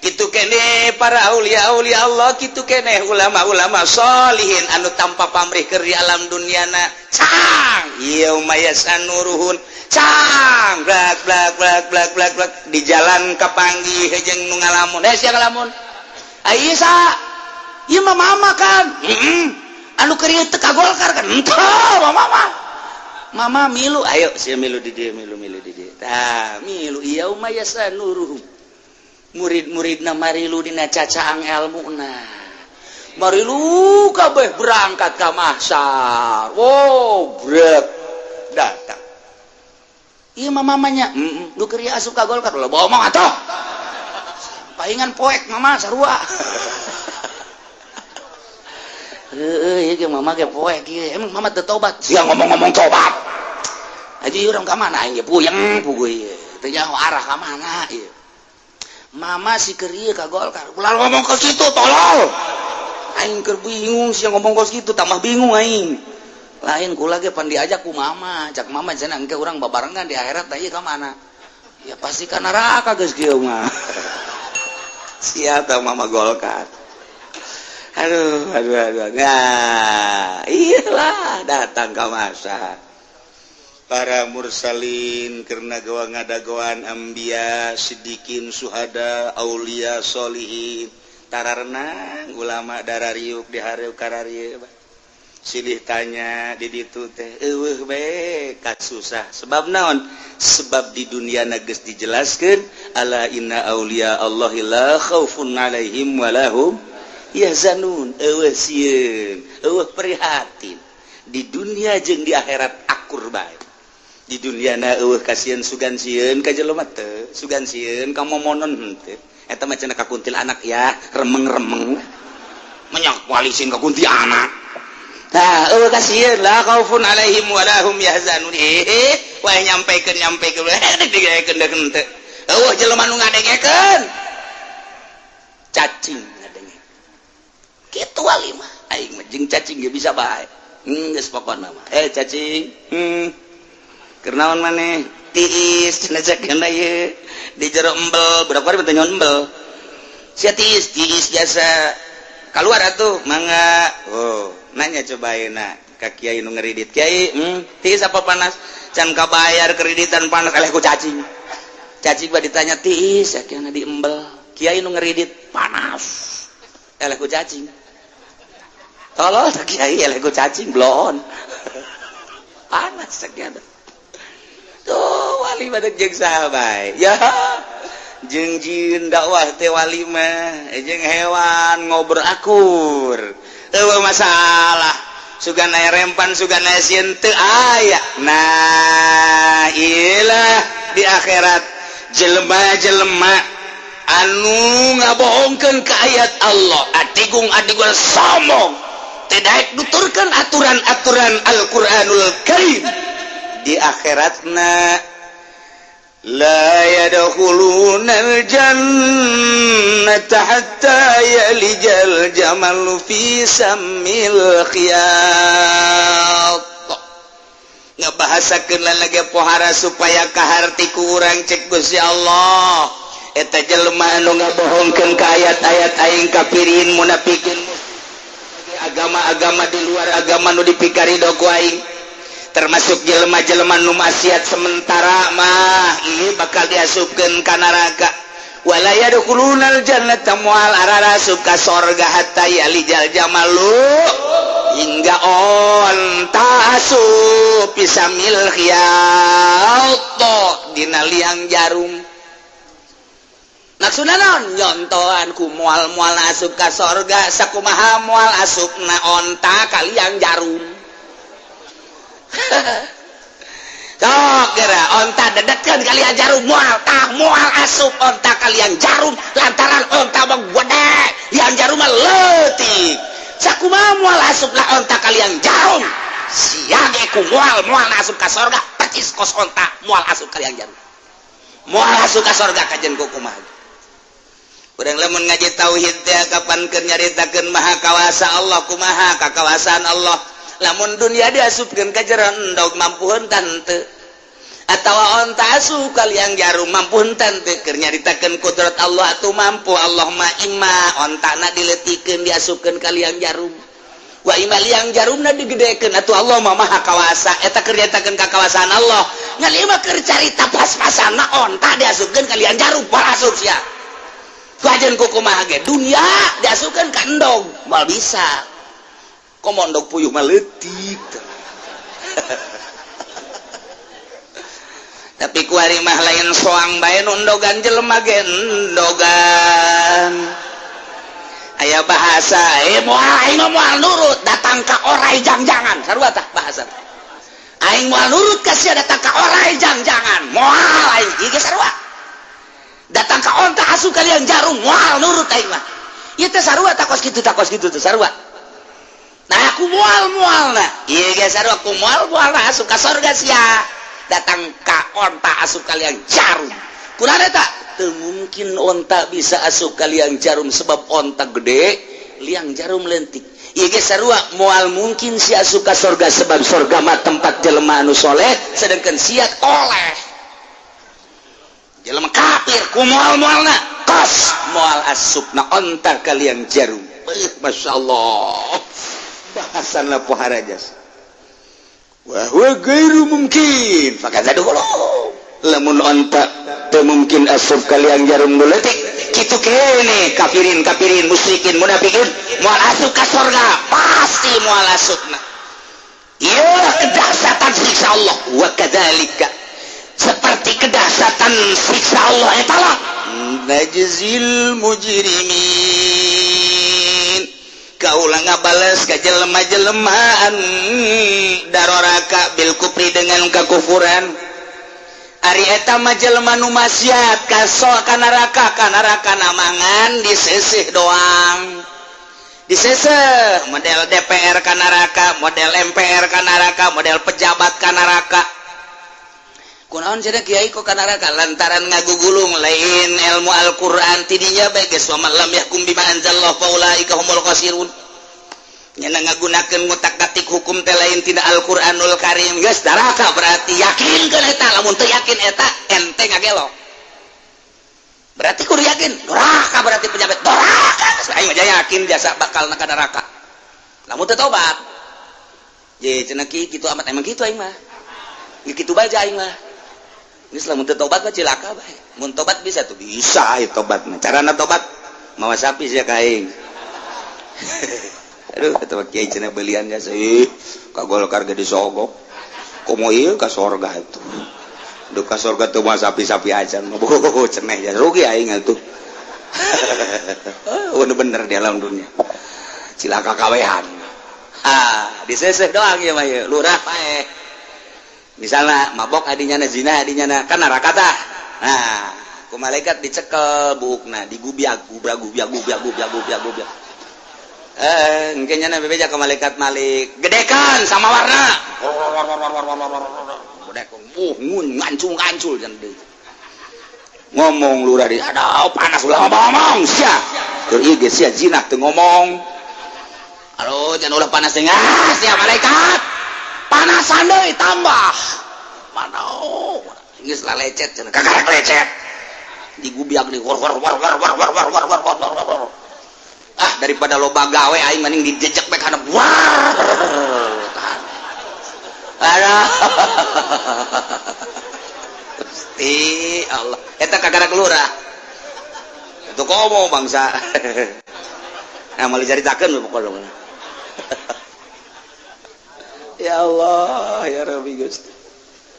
Speaker 1: Kitu keneh para aulia aulia Allah, kitu keneh ulama-ulama solihin anu tanpa pamrih keur di alam duniana. Cang yauma yas'a nuruhum, cang blak blak blak blak blak blak di jalan kapanggih jeung nu ngalamun. "Eh, sia ngalamun." "Ai sa ieu mah mama kan." "Heeh." "Anu keur ieu teu ka Golkar kan?" "Henteu, mama." "Mama milu, ayo sia milu di dieu, milu milu di dieu." Tah, milu yauma yas'a nuruhum. Murid-muridna marilu dina cacaang elmuna. Marilu kabeh berangkat ka mahsyar. Wow, brek datang. "Ieu mah mamanya." "Heeh." "Nu keur ieu asup ka Golkar." "Lo bohong atuh. Paingan poek mama sarua." "Heueuh, ieu ge mama ge poek ieu. Emang mama teu tobat?" "Sia ngomong-ngomong tobat. Aja urang ka mana aing ge puyeng puguh ieu. Teu nyaho arah ka mana ieu. Mama si keur ieu ka Golkar." "Ulah ngomong ke situ, tolol. Aing keur bingung, sia ngomong kos kitu tambah bingung aing. Lain kula ge pan diajak ku mama, cak mama cenah engke urang babarengan di akhirat, tah ieu ka mana? Ya pasti ka neraka geus kieu mah." Sia tah mama Golkar. Aduh, aduh, aduh. Nah, iyalah datang ke masa para mursalin karena gawa ngadagoan ambia, sidikin, suhada, aulia, solihin, tararenang ulama darariuk di hari kararieu silih tanya di ditu teh eueuh bae kasusah. Sebab naon? Sebab di dunia geus dijelaskeun, ala inna aulia Allahi la khaufun alaihim walahum yahzanun. Eueuh sieun, eueuh prihatin di dunia jeung di akhirat, akur bae. Di dunia na eueuh kasieun, sugan sieun ka jelema teu, sugan sieun ka momonon henteu. Eta mah cenah ka kuntilanak ya, remeng-remeng menyak walisin ka kuntilanak. Nah, eueuh kasieun, la khaufun alaihim walahum yahzanun. Eh, wae nyampekeun nyampekeun digaekeun deuk henteu. Eueuh jelema nu ngadengekeun, cacing ngadenge kitu. Wali mah aing mah jeung cacing ge bisa bae. Geus pokona mah, "Eh, cacing, keur naon maneh?" "Tiis," cenah. Cek ieu di jero embel berapa hari nyon embel sia. "Tiis, tiis jasa keluar atuh, mangga." Oh, nanya coba ayeuna ka kiai nu ngeridit, "Kiai, tiis apa panas?" "Can kabayar kreditan, panas." Eleh ku cacing. Cacing mah ditanya tiis ya kieu di embel. Kiai nu ngeridit, "Panas." Eleh ku cacing. Tolol tak kiai, eleh ku cacing bloon. Panas sekian. Tuh wali pada jeung saha bae ya, jeung jin dakwah teh wali mah, jeung hewan ngobrol akur, eueuh masalah. Sugan aya rempan, sugan aya sieun teu aya. Nah, iyalah di akhirat. Jelema-jelema anu ngabohongkeun ka ayat Allah, adigung adigung sombong, tidak nuturkeun aturan-aturan Al-Qur'anul Karim, di akhiratna la yadkhulunal jannata hatta yalijal jamalu fi sammil khiyat. Ngebahasakeun lagi pohara supaya kaharti ku urang. Cek Gusti Allah, eta jelema anu ngabohongkeun ka ayat-ayat aing, kafirin, munafikin, agama-agama di luar agama nu dipikarido ku aing, termasuk jelema-jelema nu maksiat, sementara mah ini bakal diasupkeun ka neraka. Wala yadkhulunal jannata, moal ararasup ka sorga, hatta yalijal jamalu, hingga onta asup, fi sammil khiyat, dina liang jarum. Maksudna naon? Nyontohan ku moal-moal asup ka sorga sakumaha moal asupna onta ka liang jarum. Sok geura onta dedetkeun ka liang jarum, moal tah, moal asup onta ka liang jarum lantaran onta mah gede, liang jarum mah leutik. Sakumaha moal asup lah onta ka liang jarum, sia ge ku moal moal asup ka sorga, percis kos onta moal asup ka liang jarum, moal asup ka sorga. Kajen ku kumaha urang lamun ngaji tauhid teh, kapan keur nyaritakeun maha kawasa Allah, kumaha kakawasaan Allah lamun dunia diasupkeun ka jero endog, mampu henteu? Atawa onta asup ka liang jarum, mampu henteu? Keur nyaritakeun kudrat Allah atuh mampu Allah mah. Ima ontana dileutikeun, diasupkeun ka liang jarum, wa ima liang jarumna digedekeun, atuh Allah mah maha kawasa. Eta keur nyaritakeun kakawasaan Allah. Ngan ieu mah keur carita pas-pasanna onta diasupkeun ka liang jarum, moal asup sia. Kajen ku kumaha ge dunia diasupkeun ka endog moal bisa, komo endog puyuh mah leutik. Tapi kuari mah lain soang bae nu endogan, jelema ge endogan. Aya bahasa, eh, moal, aing mah moal nurut datang ka orai jang-jangan. Sarua tah bahasa, aing moal nurut ka sia datang ka orai jang-jangan, moal aing. Ieu ge sarua, datang ka onta asup ka liang jarum, moal nurut aing mah. Ieu teh sarua, takos kitu, takos kitu teh sarua. Nah, aku moal moal, nah ieu ge sarua, aku moal moal asup ka sorga sia datang ka onta asup ka liang jarum. Kunaon eta? Teu mungkin onta bisa asup ka liang jarum sebab onta gede, liang jarum lentik. Ieu ge sarua, moal mungkin sia asup ka sorga sebab sorga mah tempat jelema anu soleh, sedangkan sia toleh, jelema kafir. Ku moal moalna kos moal asupna onta ka liang jarum. Masya Allah, bahasan pohara jas wa huwa ghairu mungkin fakadza dukhulu. Lamun onta teu mungkin asup ka liang jarum nu leutik, kitu kene kafirin kafirin, musyrikin, munafikin moal asup ka sorga, pasti moal asupna. Ieu kedahsyatan siksa Allah. Wa kadzalika, seperti kedahsyatan siksa Allah eta lah, najzil mujrimin, kaula ngabales ka jelema-jelemaan daroraka, bil kufri, dengan kekufuran. Ari eta mah jelema nu maksiat kaso ka neraka, ka neraka namangan diseseh doang, diseseh model DPR ka neraka, model MPR ka neraka, model pejabat ka neraka. Kunaon cenah, kiai, kok ka neraka? Lantaran ngagugulung lain ilmu Al-Qur'an. Tidinya bae geus, wa man lam yahkum bima anzalallahu faulaika humul khasirun. Nyana ngagunakeun ngutak-atik hukum teh lain tina Al-Qur'anul Karim, geus neraka. Berarti yakin keun eta, lamun teu yakin eta ente ngagelo. Berarti kudu yakin neraka, berarti pejabat neraka. Aing mah yakin jasa bakal ka neraka lamun teu tobat. Ye cenah ki kitu amat, emang kitu aing mah. Ya kitu bae aing mah. Geus lamun teu tobat mah cilaka bae. Mun tobat bisa tuh, bisa ieu tobat mah. Carana tobat mawa sapi sia ka aing. Aduh, eta mah kiai cenah belian jasa ih ka Golkar ge disogok. Komo ieu ka sorga atuh. Duh, ka sorga teu moal sapi-sapi acan. Oh, ceneh ya rugi aing atuh. Oh, bener di alam dunia. Cilaka kawehan. Ah, diseseh doang ya mah ieu. Lurah paeh. Misalnya mabok adinya, zina adinya, kan neraka tah. Nah, Ku malaikat dicekel buukna, digubiak gubiak gubiak gubiak gubiak gubiak gubiak. Eh, engke nya bebeja ke malaikat Malik, gedekan sama warna. Gedekan, ngun ngancul ngancul jan deui. Ngomong lurah di, aduh, panas, ulah ngomong sia. Keur ieu ge sia jinah teu ngomong. Aduh, jangan ulah panas teh, ah, sia malaikat. Panasan deui tambah. Mana geus lecet cenah, kakarak lecet. Digubiak di war war war war war war war war war war war war. Ah, daripada loba gawe aing mending dijejek bae kana war. Aduh. Gusti Allah. Eta kakarak lurah. Itu komo bangsa. Nah, mau diceritakeun pokoknya. Ya Allah, ya Rabbi Gusti.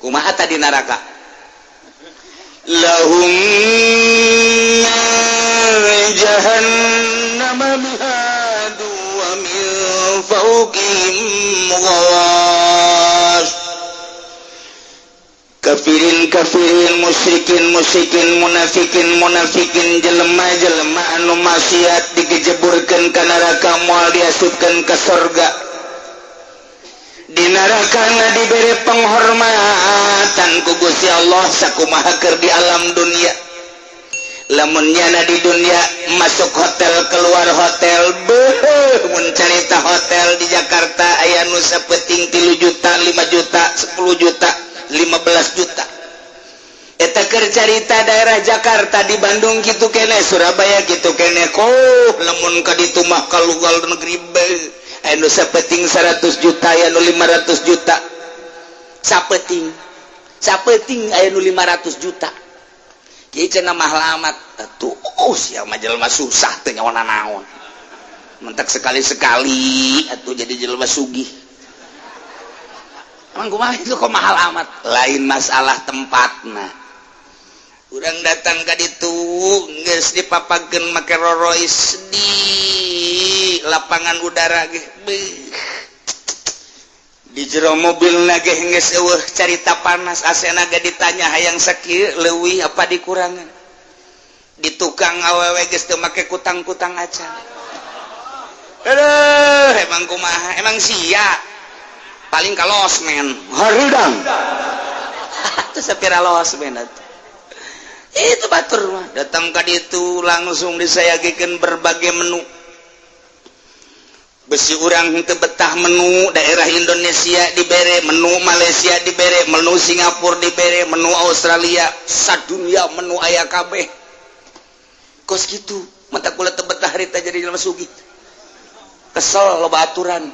Speaker 1: Kumaha tadi neraka? Lahum jahannam mihadu wa min fawqihim ghawash. Kafirin kafirin, musyrikin musyrikin, munafikin munafikin, jelema jelema anu maksiat digejeburkeun ka neraka, moal diasupkeun ka surga. Di neraka diberi penghormatan ku Gusti Allah sakumaha keur di alam dunia. Lamun nyana di dunia masuk hotel, keluar hotel, beuh, mun carita hotel di Jakarta aya nu sapeting 3 juta, 5 juta, 10 juta, 15 juta. Eta keur carita daerah Jakarta. Di Bandung kitu kene, Surabaya kitu kene. Koh lamun ka ditu mah ka luar negeri, beuh, aya nu sapeting 100 juta, aya nu 500 juta sapeting, sapeting aya nu 500 juta. Kieu cenah mahal amat atuh. Oh, sia mah jelema susah teu nyawa naon, mentak sekali-sekali atuh jadi jelema sugih. Emang kumaha itu kok mahal amat? Lain masalah tempatna. Urang datang ka ditu geus dipapageun make Rolls di lapangan udara ge, beuh. Di jero mobil ge geus eueuh carita panas, AC-na ge ditanya hayang sakieu leuwih apa dikurangan. Di tukang awewe geus teu make kutang-kutang acan. Aduh, emang kumaha? Emang sia paling ka losmen hareudang atuh, sapira losmen atuh. Itu batur mah datang ka ditu langsung disayagikeun berbagai menu. Besi urang teu betah, menu daerah Indonesia dibere, menu Malaysia dibere, menu Singapura dibere, menu Australia, sadunia menu aya kabeh kos gitu. Mata kula teu betah harita jadi jelema sugih, kesel loba aturan.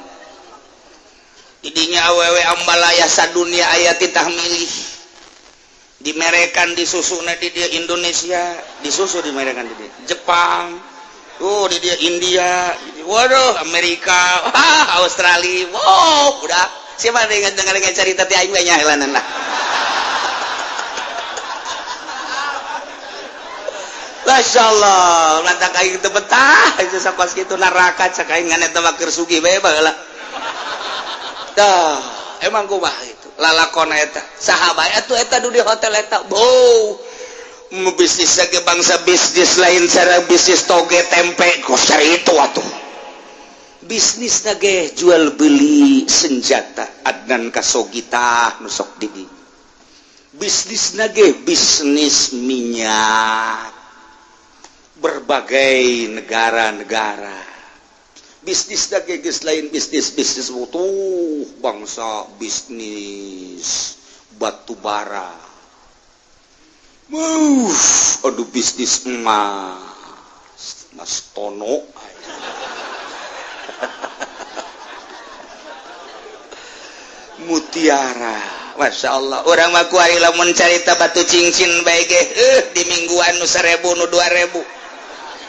Speaker 1: Didinya awewe ambalaya sadunia aya, titah milih, dimerekan di susuna di dia Indonesia, di susu dimerekan di dia Jepang, oh, di dia India, waduh, Amerika, ah, Australia. Wow, udah siapa dengan dengan cerita ti aing we nyahelanan lah. Masya Allah, lantak aing teu betah itu sapas kitu neraka cak aing ngan eta mah keur sugih bae baheula. Dah, emang kumaha itu? Lalakon eta. Saha bae atuh eta di hotel eta? Bau. Bisnis ge bangsa bisnis lain, cara bisnis toge tempe kos itu atuh. Bisnis ge jual beli senjata, Adnan Khashoggi tah nu sok di dieu. Bisnis ge bisnis minyak berbagai negara-negara. Bisnis ge geus lain bisnis bisnis tuh bangsa bisnis batu bara. Aduh, bisnis emas, Mas Tono. Mutiara. Masya Allah, urang mah kuari lamun carita batu cincin bae ge, di mingguan nu 1000, nu 2000,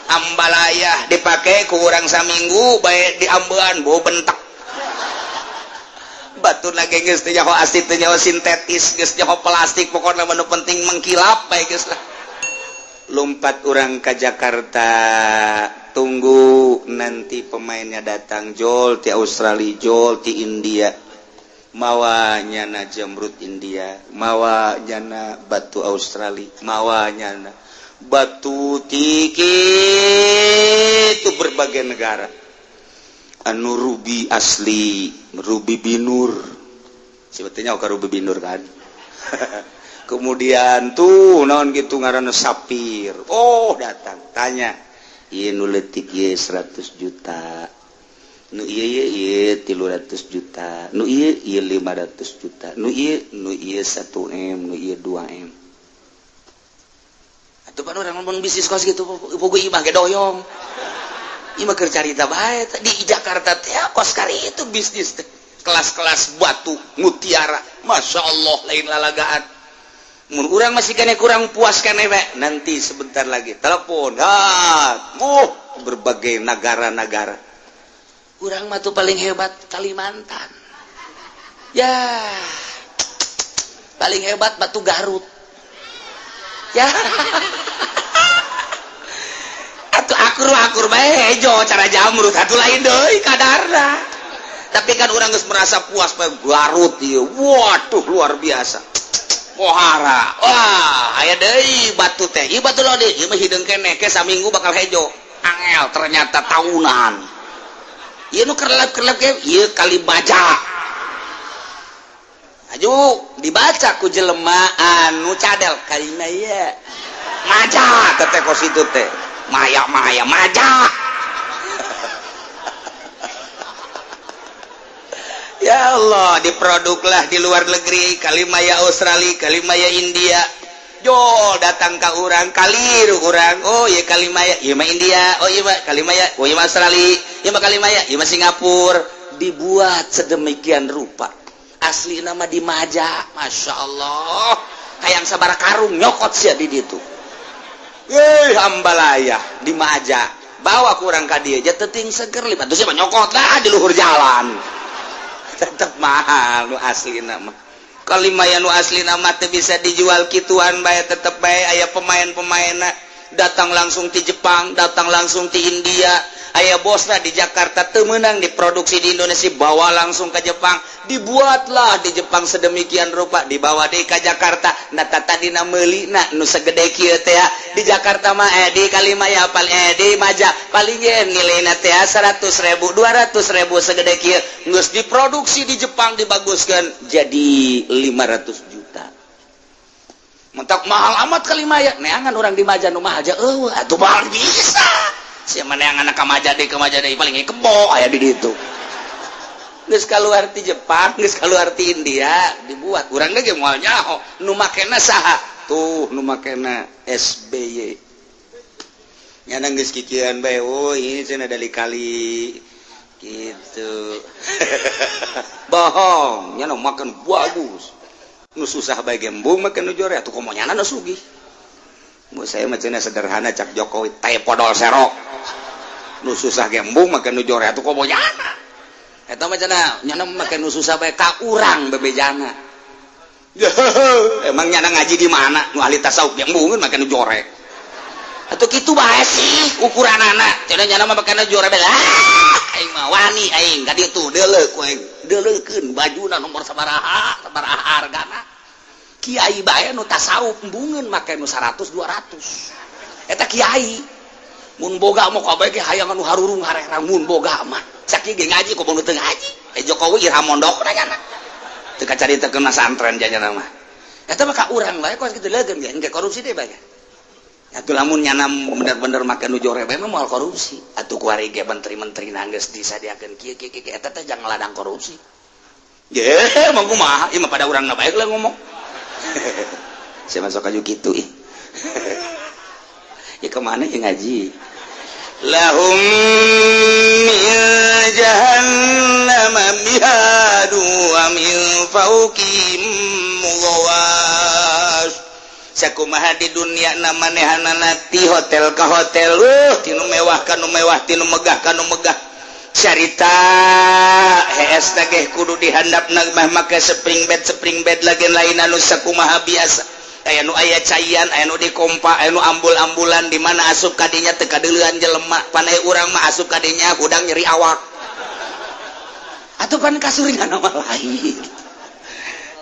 Speaker 1: ambalaya dipake ku urang saminggu bae diambean bau bentak. Batu lagi geus teu nyaho asli, teu nyaho sintetis, geus nyaho plastik, pokokna mah nu penting mengkilap bae geus lah. Lompat urang ke Jakarta, tunggu nanti pemainnya datang, jol ti Australia, jol ti India, mawa nyana jamrut India, mawa nyana batu Australia, mawa nyana Batu tiki itu berbagai negara, anu ruby asli, ruby binur sebetulnya, oke, ruby binur kan. Kemudian tuh naon gitu ngaranna, sapir. Oh, datang tanya, ieu nu leutik ieu 100 juta, nu ieu ieu ieu 300 juta, nu ieu ieu 500 juta, nu ieu, nu ieu 1 M, nu ieu 2 M. Atuh pan urang ngomong bisnis kos gitu, puguh imah ge doyong. Imah keur carita bae di Jakarta teh kos kari itu bisnis teh. Kelas-kelas batu mutiara, Masya Allah, lain lalagaan. Mun urang masih kene kurang puas kene we, nanti sebentar lagi telepon, ha, berbagai negara-negara. Urang mah tuh paling hebat Kalimantan. Ya. Paling hebat batu Garut. Ya. Atuh akur akur bae hejo cara jamrut atuh, lain deui kadarna. Tapi kan urang geus merasa puas bae Garut ieu. Waduh, luar biasa. Pohara. Wah, aya deui batu teh. Ieu batu lodi, ieu mah hideung keneh ke saminggu bakal hejo. Angel ternyata tahunan. Ieu nu kerlap-kerlap ge ieu kali baja. Aju dibaca ku jelema anu cadel kalima ieu. Maja teh kos itu teh. Maya maya maja. Ya Allah, diproduklah di luar negeri, Kalimaya Australia, Kalimaya India. Jo datang ke urang, kaliru urang. Oh iya, Kalimaya, iya mah India. Oh iya mah Kalimaya, oh iya mah Australia, iya mah Kalimaya, iya mah Singapura. Dibuat sedemikian rupa. Asli nama di Maja, Masya Allah. Hayang sabara karung nyokot sia di ditu. Eh, ambalaya di Maja. Bawa kurang ka dieu aja teting seger lima. Terus siapa nyokot lah di luhur jalan. Tetep mahal nu asli nama. Kalimaya nu asli nama teu bisa dijual kituan bae, tetep bae aya pemain-pemainna, datang langsung di Jepang, datang langsung di India. Aya bosna di Jakarta, teu meunang diproduksi di Indonesia, bawa langsung ke Jepang, dibuatlah di Jepang sedemikian rupa, dibawa deui ka Jakarta. Nah, tadina meulina nu segede kieu teh di Jakarta mah, di Kalimaya paling, di Maja paling ge nilaina teh 100 ribu, 200 ribu segede kieu. Geus diproduksi di Jepang, dibaguskan jadi 500 juta. Mentak mahal amat Kalimaya, neangan orang di Maja nu mahal aja, eueuh atuh mahal bisa. Siapa yang anak kamaja deh, kamaja deh, paling kebo aya di ditu. Geus kaluar ti Jepang, geus kaluar ti India, dibuat. Urang ge moal nyaho nu makena saha. Tuh nu makena SBY. Nyana geus kikieuan bae, oh ini cenah dari kali gitu. Bohong, nyana makan bagus. Nu susah bae gembung makan nu jore atuh, komo nyana nu sugih. Mu saya mah cenah sederhana, cak Jokowi teh podol serok. Nu susah gembung makan nu jore atuh, komo nyana. Eta mah cenah nyana make nu susah bae ka urang bebejana. Emang nyana ngaji di mana? Nu ahli tasawuf gembungeun make nu jore. Atuh kitu bae sih ukuranana. Cenah nyana mah make nu jore bae. Ah, aing mah wani aing ka ditu deuleu ku aing. Deuleukeun bajuna nomor sabaraha, sabaraha hargana. Kiai bae nu tasawuf embungeun make nu 100 200. Eta kiai. Mun boga mah kabeh ge hayang anu harurung harerang mun boga mah. Sakieu ge ngaji komo nu teu ngaji. Eh, Jokowi iraha mondokna nyana. Teu kacarita kena santren janyana mah. Eta mah ka urang bae kos kitu leugeun ge engke korupsi deh bae. Atuh lamun nyana bener-bener make nu jore bae mah moal korupsi. Atuh kuari ge menteri-menteri geus disadiakeun kieu kieu kieu, eta teh jangan ladang korupsi. Ye, mah kumaha? Ieu mah pada urang na bae lah ngomong. Saya masuk aja gitu ih. Ya kemana ya ngaji? Lahum min jahannam mihadu wa min fawqihim ghawash. Sakumaha di dunia na manehanana ti hotel ka hotel, tinu mewah kanu mewah, tinu megah kanu megah. Carita HS teh kudu dihandap mah make spring bed, spring bed lagi lain anu sakumaha biasa. Aya nu aya caian, aya nu dikompa, aya nu ambul-ambulan, di mana asup kadinya teu kadeulean jelema. Panai urang mah asup kadinya hudang nyeri awak. Atuh pan kasuringan mah lain.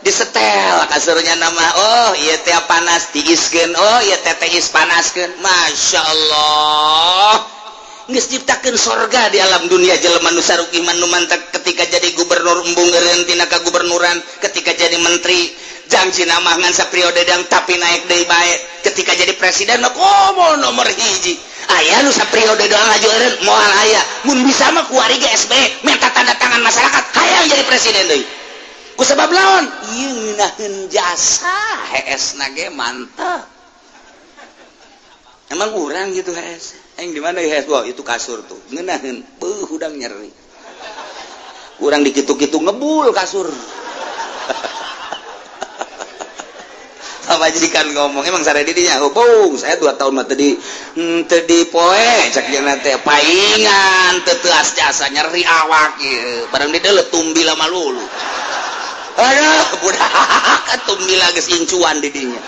Speaker 1: Disetel kasurnya nama. Oh iya, teh panas tiiskeun. Oh iya, teh tiis panaskeun. Masya Allah, geus ciptakeun sorga di alam dunia jelema nu saruki nu mantak. Ketika jadi gubernur, embung eureun tina kagubernuran. Ketika jadi menteri, janji nama ngan sapriode dang, tapi naik deui bae. Ketika jadi presiden mah komo nomor hiji. Aya nu sapriode doang aju eureun? Moal aya. Mun bisa mah kuari ge SBY minta tanda tangan masyarakat, hayang jadi presiden deui. Ku sebab lawan ieu ngeunaheun jasa, hees na ge mantap. Emang urang gitu hees aing di mana hees? Wah, itu kasur tuh ngeunaheun, beuh, hudang nyeri. Urang dikitu-kitu ngebul kasur. Pamajikan ngomong, "Emang sare didinya?" "Oh, bung, saya 2 tahun mah tadi tadi poe." Cek jeung teh paingan teu teuas jasa, nyeri awak ieu. Barang di deuleu tumbila malulu. Aduh, budak, tumbila geus incuan di dinya.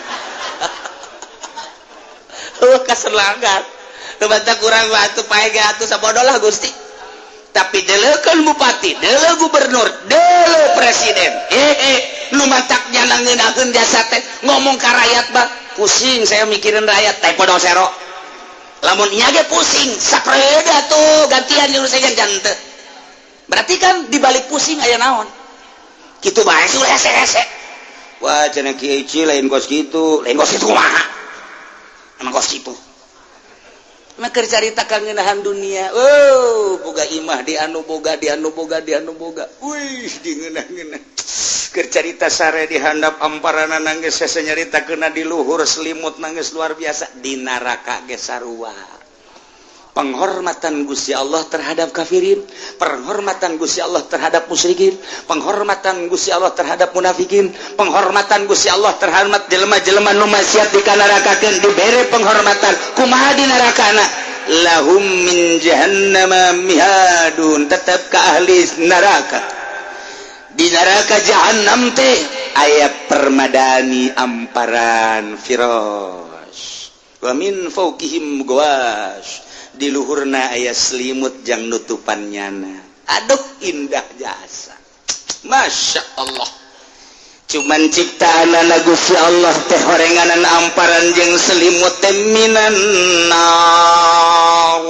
Speaker 1: Oh, kaserlangat. Teu kurang batu pae ge atuh, sabodo lah Gusti. Tapi deuleukeun bupati, deuleu gubernur, deuleu presiden. Eh eh, nu matak nyana ngeunaheun jasa teh ngomong ka rakyat bah, "Pusing saya mikirin rakyat." Teh podo sero. Lamun nya ge pusing, saperiode tuh gantian jeung saya jante. Berarti kan dibalik pusing aya naon? Kitu bae sih hese-hese. Wah, cenah Kiai lain kos kitu, lain kos kitu kumaha? Emang kos kitu. Maka carita kangenahan dunia. Oh, boga imah di anu, boga di anu, boga di anu, boga. Wih, di ngeunah-ngeunah. Keur carita sare di handap amparana nangis, hese nyarita kena di luhur selimut nangis, luar biasa. Di neraka ge sarua. Penghormatan Gusti Allah terhadap kafirin, penghormatan Gusti Allah terhadap musyrikin, penghormatan Gusti Allah terhadap munafikin, penghormatan Gusti Allah terhadap jelema-jelema nu maksiat di kanarakakeun, dibere penghormatan. Kumaha di nerakana? Lahum min jahannama mihadun. Tetap ke ahli neraka, di neraka jahannam teh aya permadani amparan firas, wa min fawqihim ghawash, di luhurna aya selimut jang nutupan nyana. Aduh, indah jasa, Masya Allah. Cuman ciptaan Gusti Allah teh horenganan amparan jeung selimut teh minan nar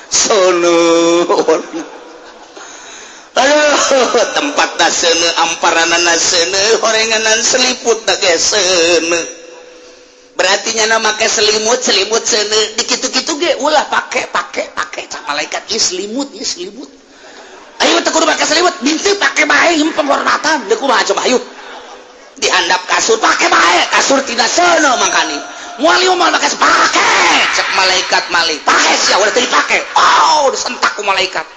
Speaker 1: sonu. Aduh, tempat seuneu, amparanana seuneu, horenganan seliput ge seuneu. Berarti nyana make selimut, selimut seuneu, dikitu-kitu ge, "Ulah pake, pake, pake," cak malaikat. "Ih, selimut, ih, selimut. Ayo teu kudu make selimut." Bintu pake bae, ieu penghormatan. Deuk kumaha coba? Ayo dihandap kasur, pake bae, kasur tidak seuneu mangkani. "Moal ieu, moal make." "Pake," cek malaikat malik. "Pake sia, udah teu dipake." Oh, disentak ku malaikat.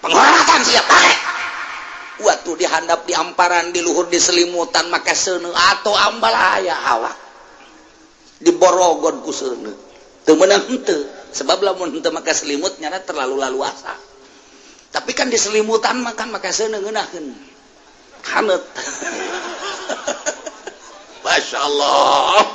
Speaker 1: "Penghormatan sia, pake." Waktu dihandap di amparan, di luhur di selimutan make seuneu atau ambalaya awak diborogon ku seuneu. Teu meunang henteu, sebab lamun henteu make selimut nyana terlalu laluasa. Tapi kan di selimutan makan make seuneu ngeunaheun haneut. Masya Allah,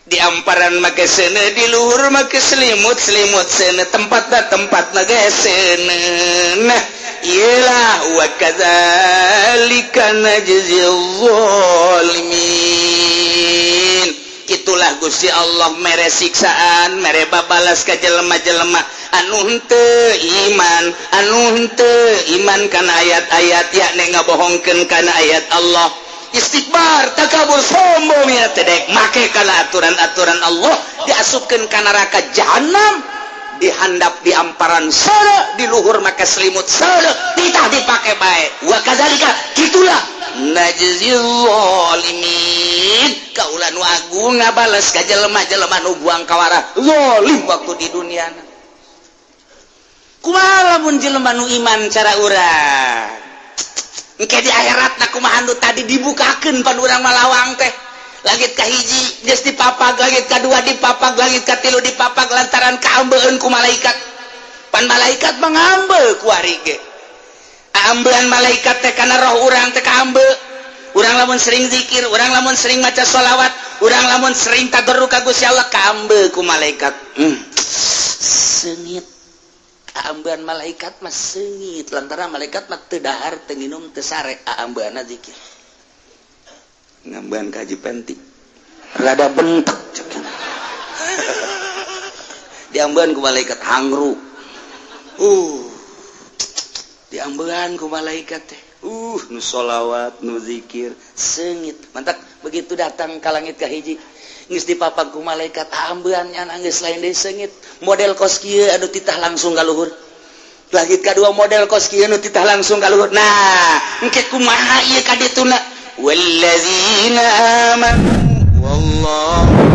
Speaker 1: di amparan make seuneu, di luhur make selimut, selimut seuneu, tempatna tempatna ge seuneu. Nah, iyalah, wa kadzalika najzil zalimin. Itulah Gusti Allah mere siksaan, mere babalas ka jelema-jelema anu henteu iman, anu henteu iman kana ayat-ayat, yakni ngabohongkeun kana ayat Allah, istikbar, takabur, sombong, ya tedek make kana aturan-aturan Allah, diasupkeun ka neraka jahanam. Dihandap di amparan seuneu, di luhur make selimut seuneu, titah dipake bae. Wa kadzalika, gitulah, najzil zalimin, kaula nu agung ngabales ka jelema-jelema nu buang kawara, zalim waktu di dunia. Kumaha lamun jelema nu iman, cara urang engke di akhirat na kumaha? Nu tadi dibukakeun pan urang malawang teh, langit kahiji geus dipapag, langit kadua dipapag, langit katilu dipapag, lantaran kaambeun ku malaikat. Pan malaikat mengambil kuari ge, ambean malaikat teh kana roh urang teh kaambe. Urang lamun sering zikir, urang lamun sering maca sholawat, urang lamun sering tadarru ka Gusti Allah, kaambe ku malaikat. Seungit. Aambean malaikat mah seungit, lantaran malaikat mah teu dahar, teu nginum, teu sare, aambeanna zikir. Ngambean kaji penti rada bentek cek. Diambean ku malaikat hangru, diambean ku malaikat teh, nu sholawat, nu zikir seungit. Mantap, begitu datang ka langit ka hiji, geus dipapak ku malaikat, ambean nya geus lain deui, seungit model kos kieu anu titah langsung ka luhur. Langit kadua model kos kieu nu titah langsung ka luhur. Nah, engke kumaha ieu ka dituna? Wallazina amanu wallahu.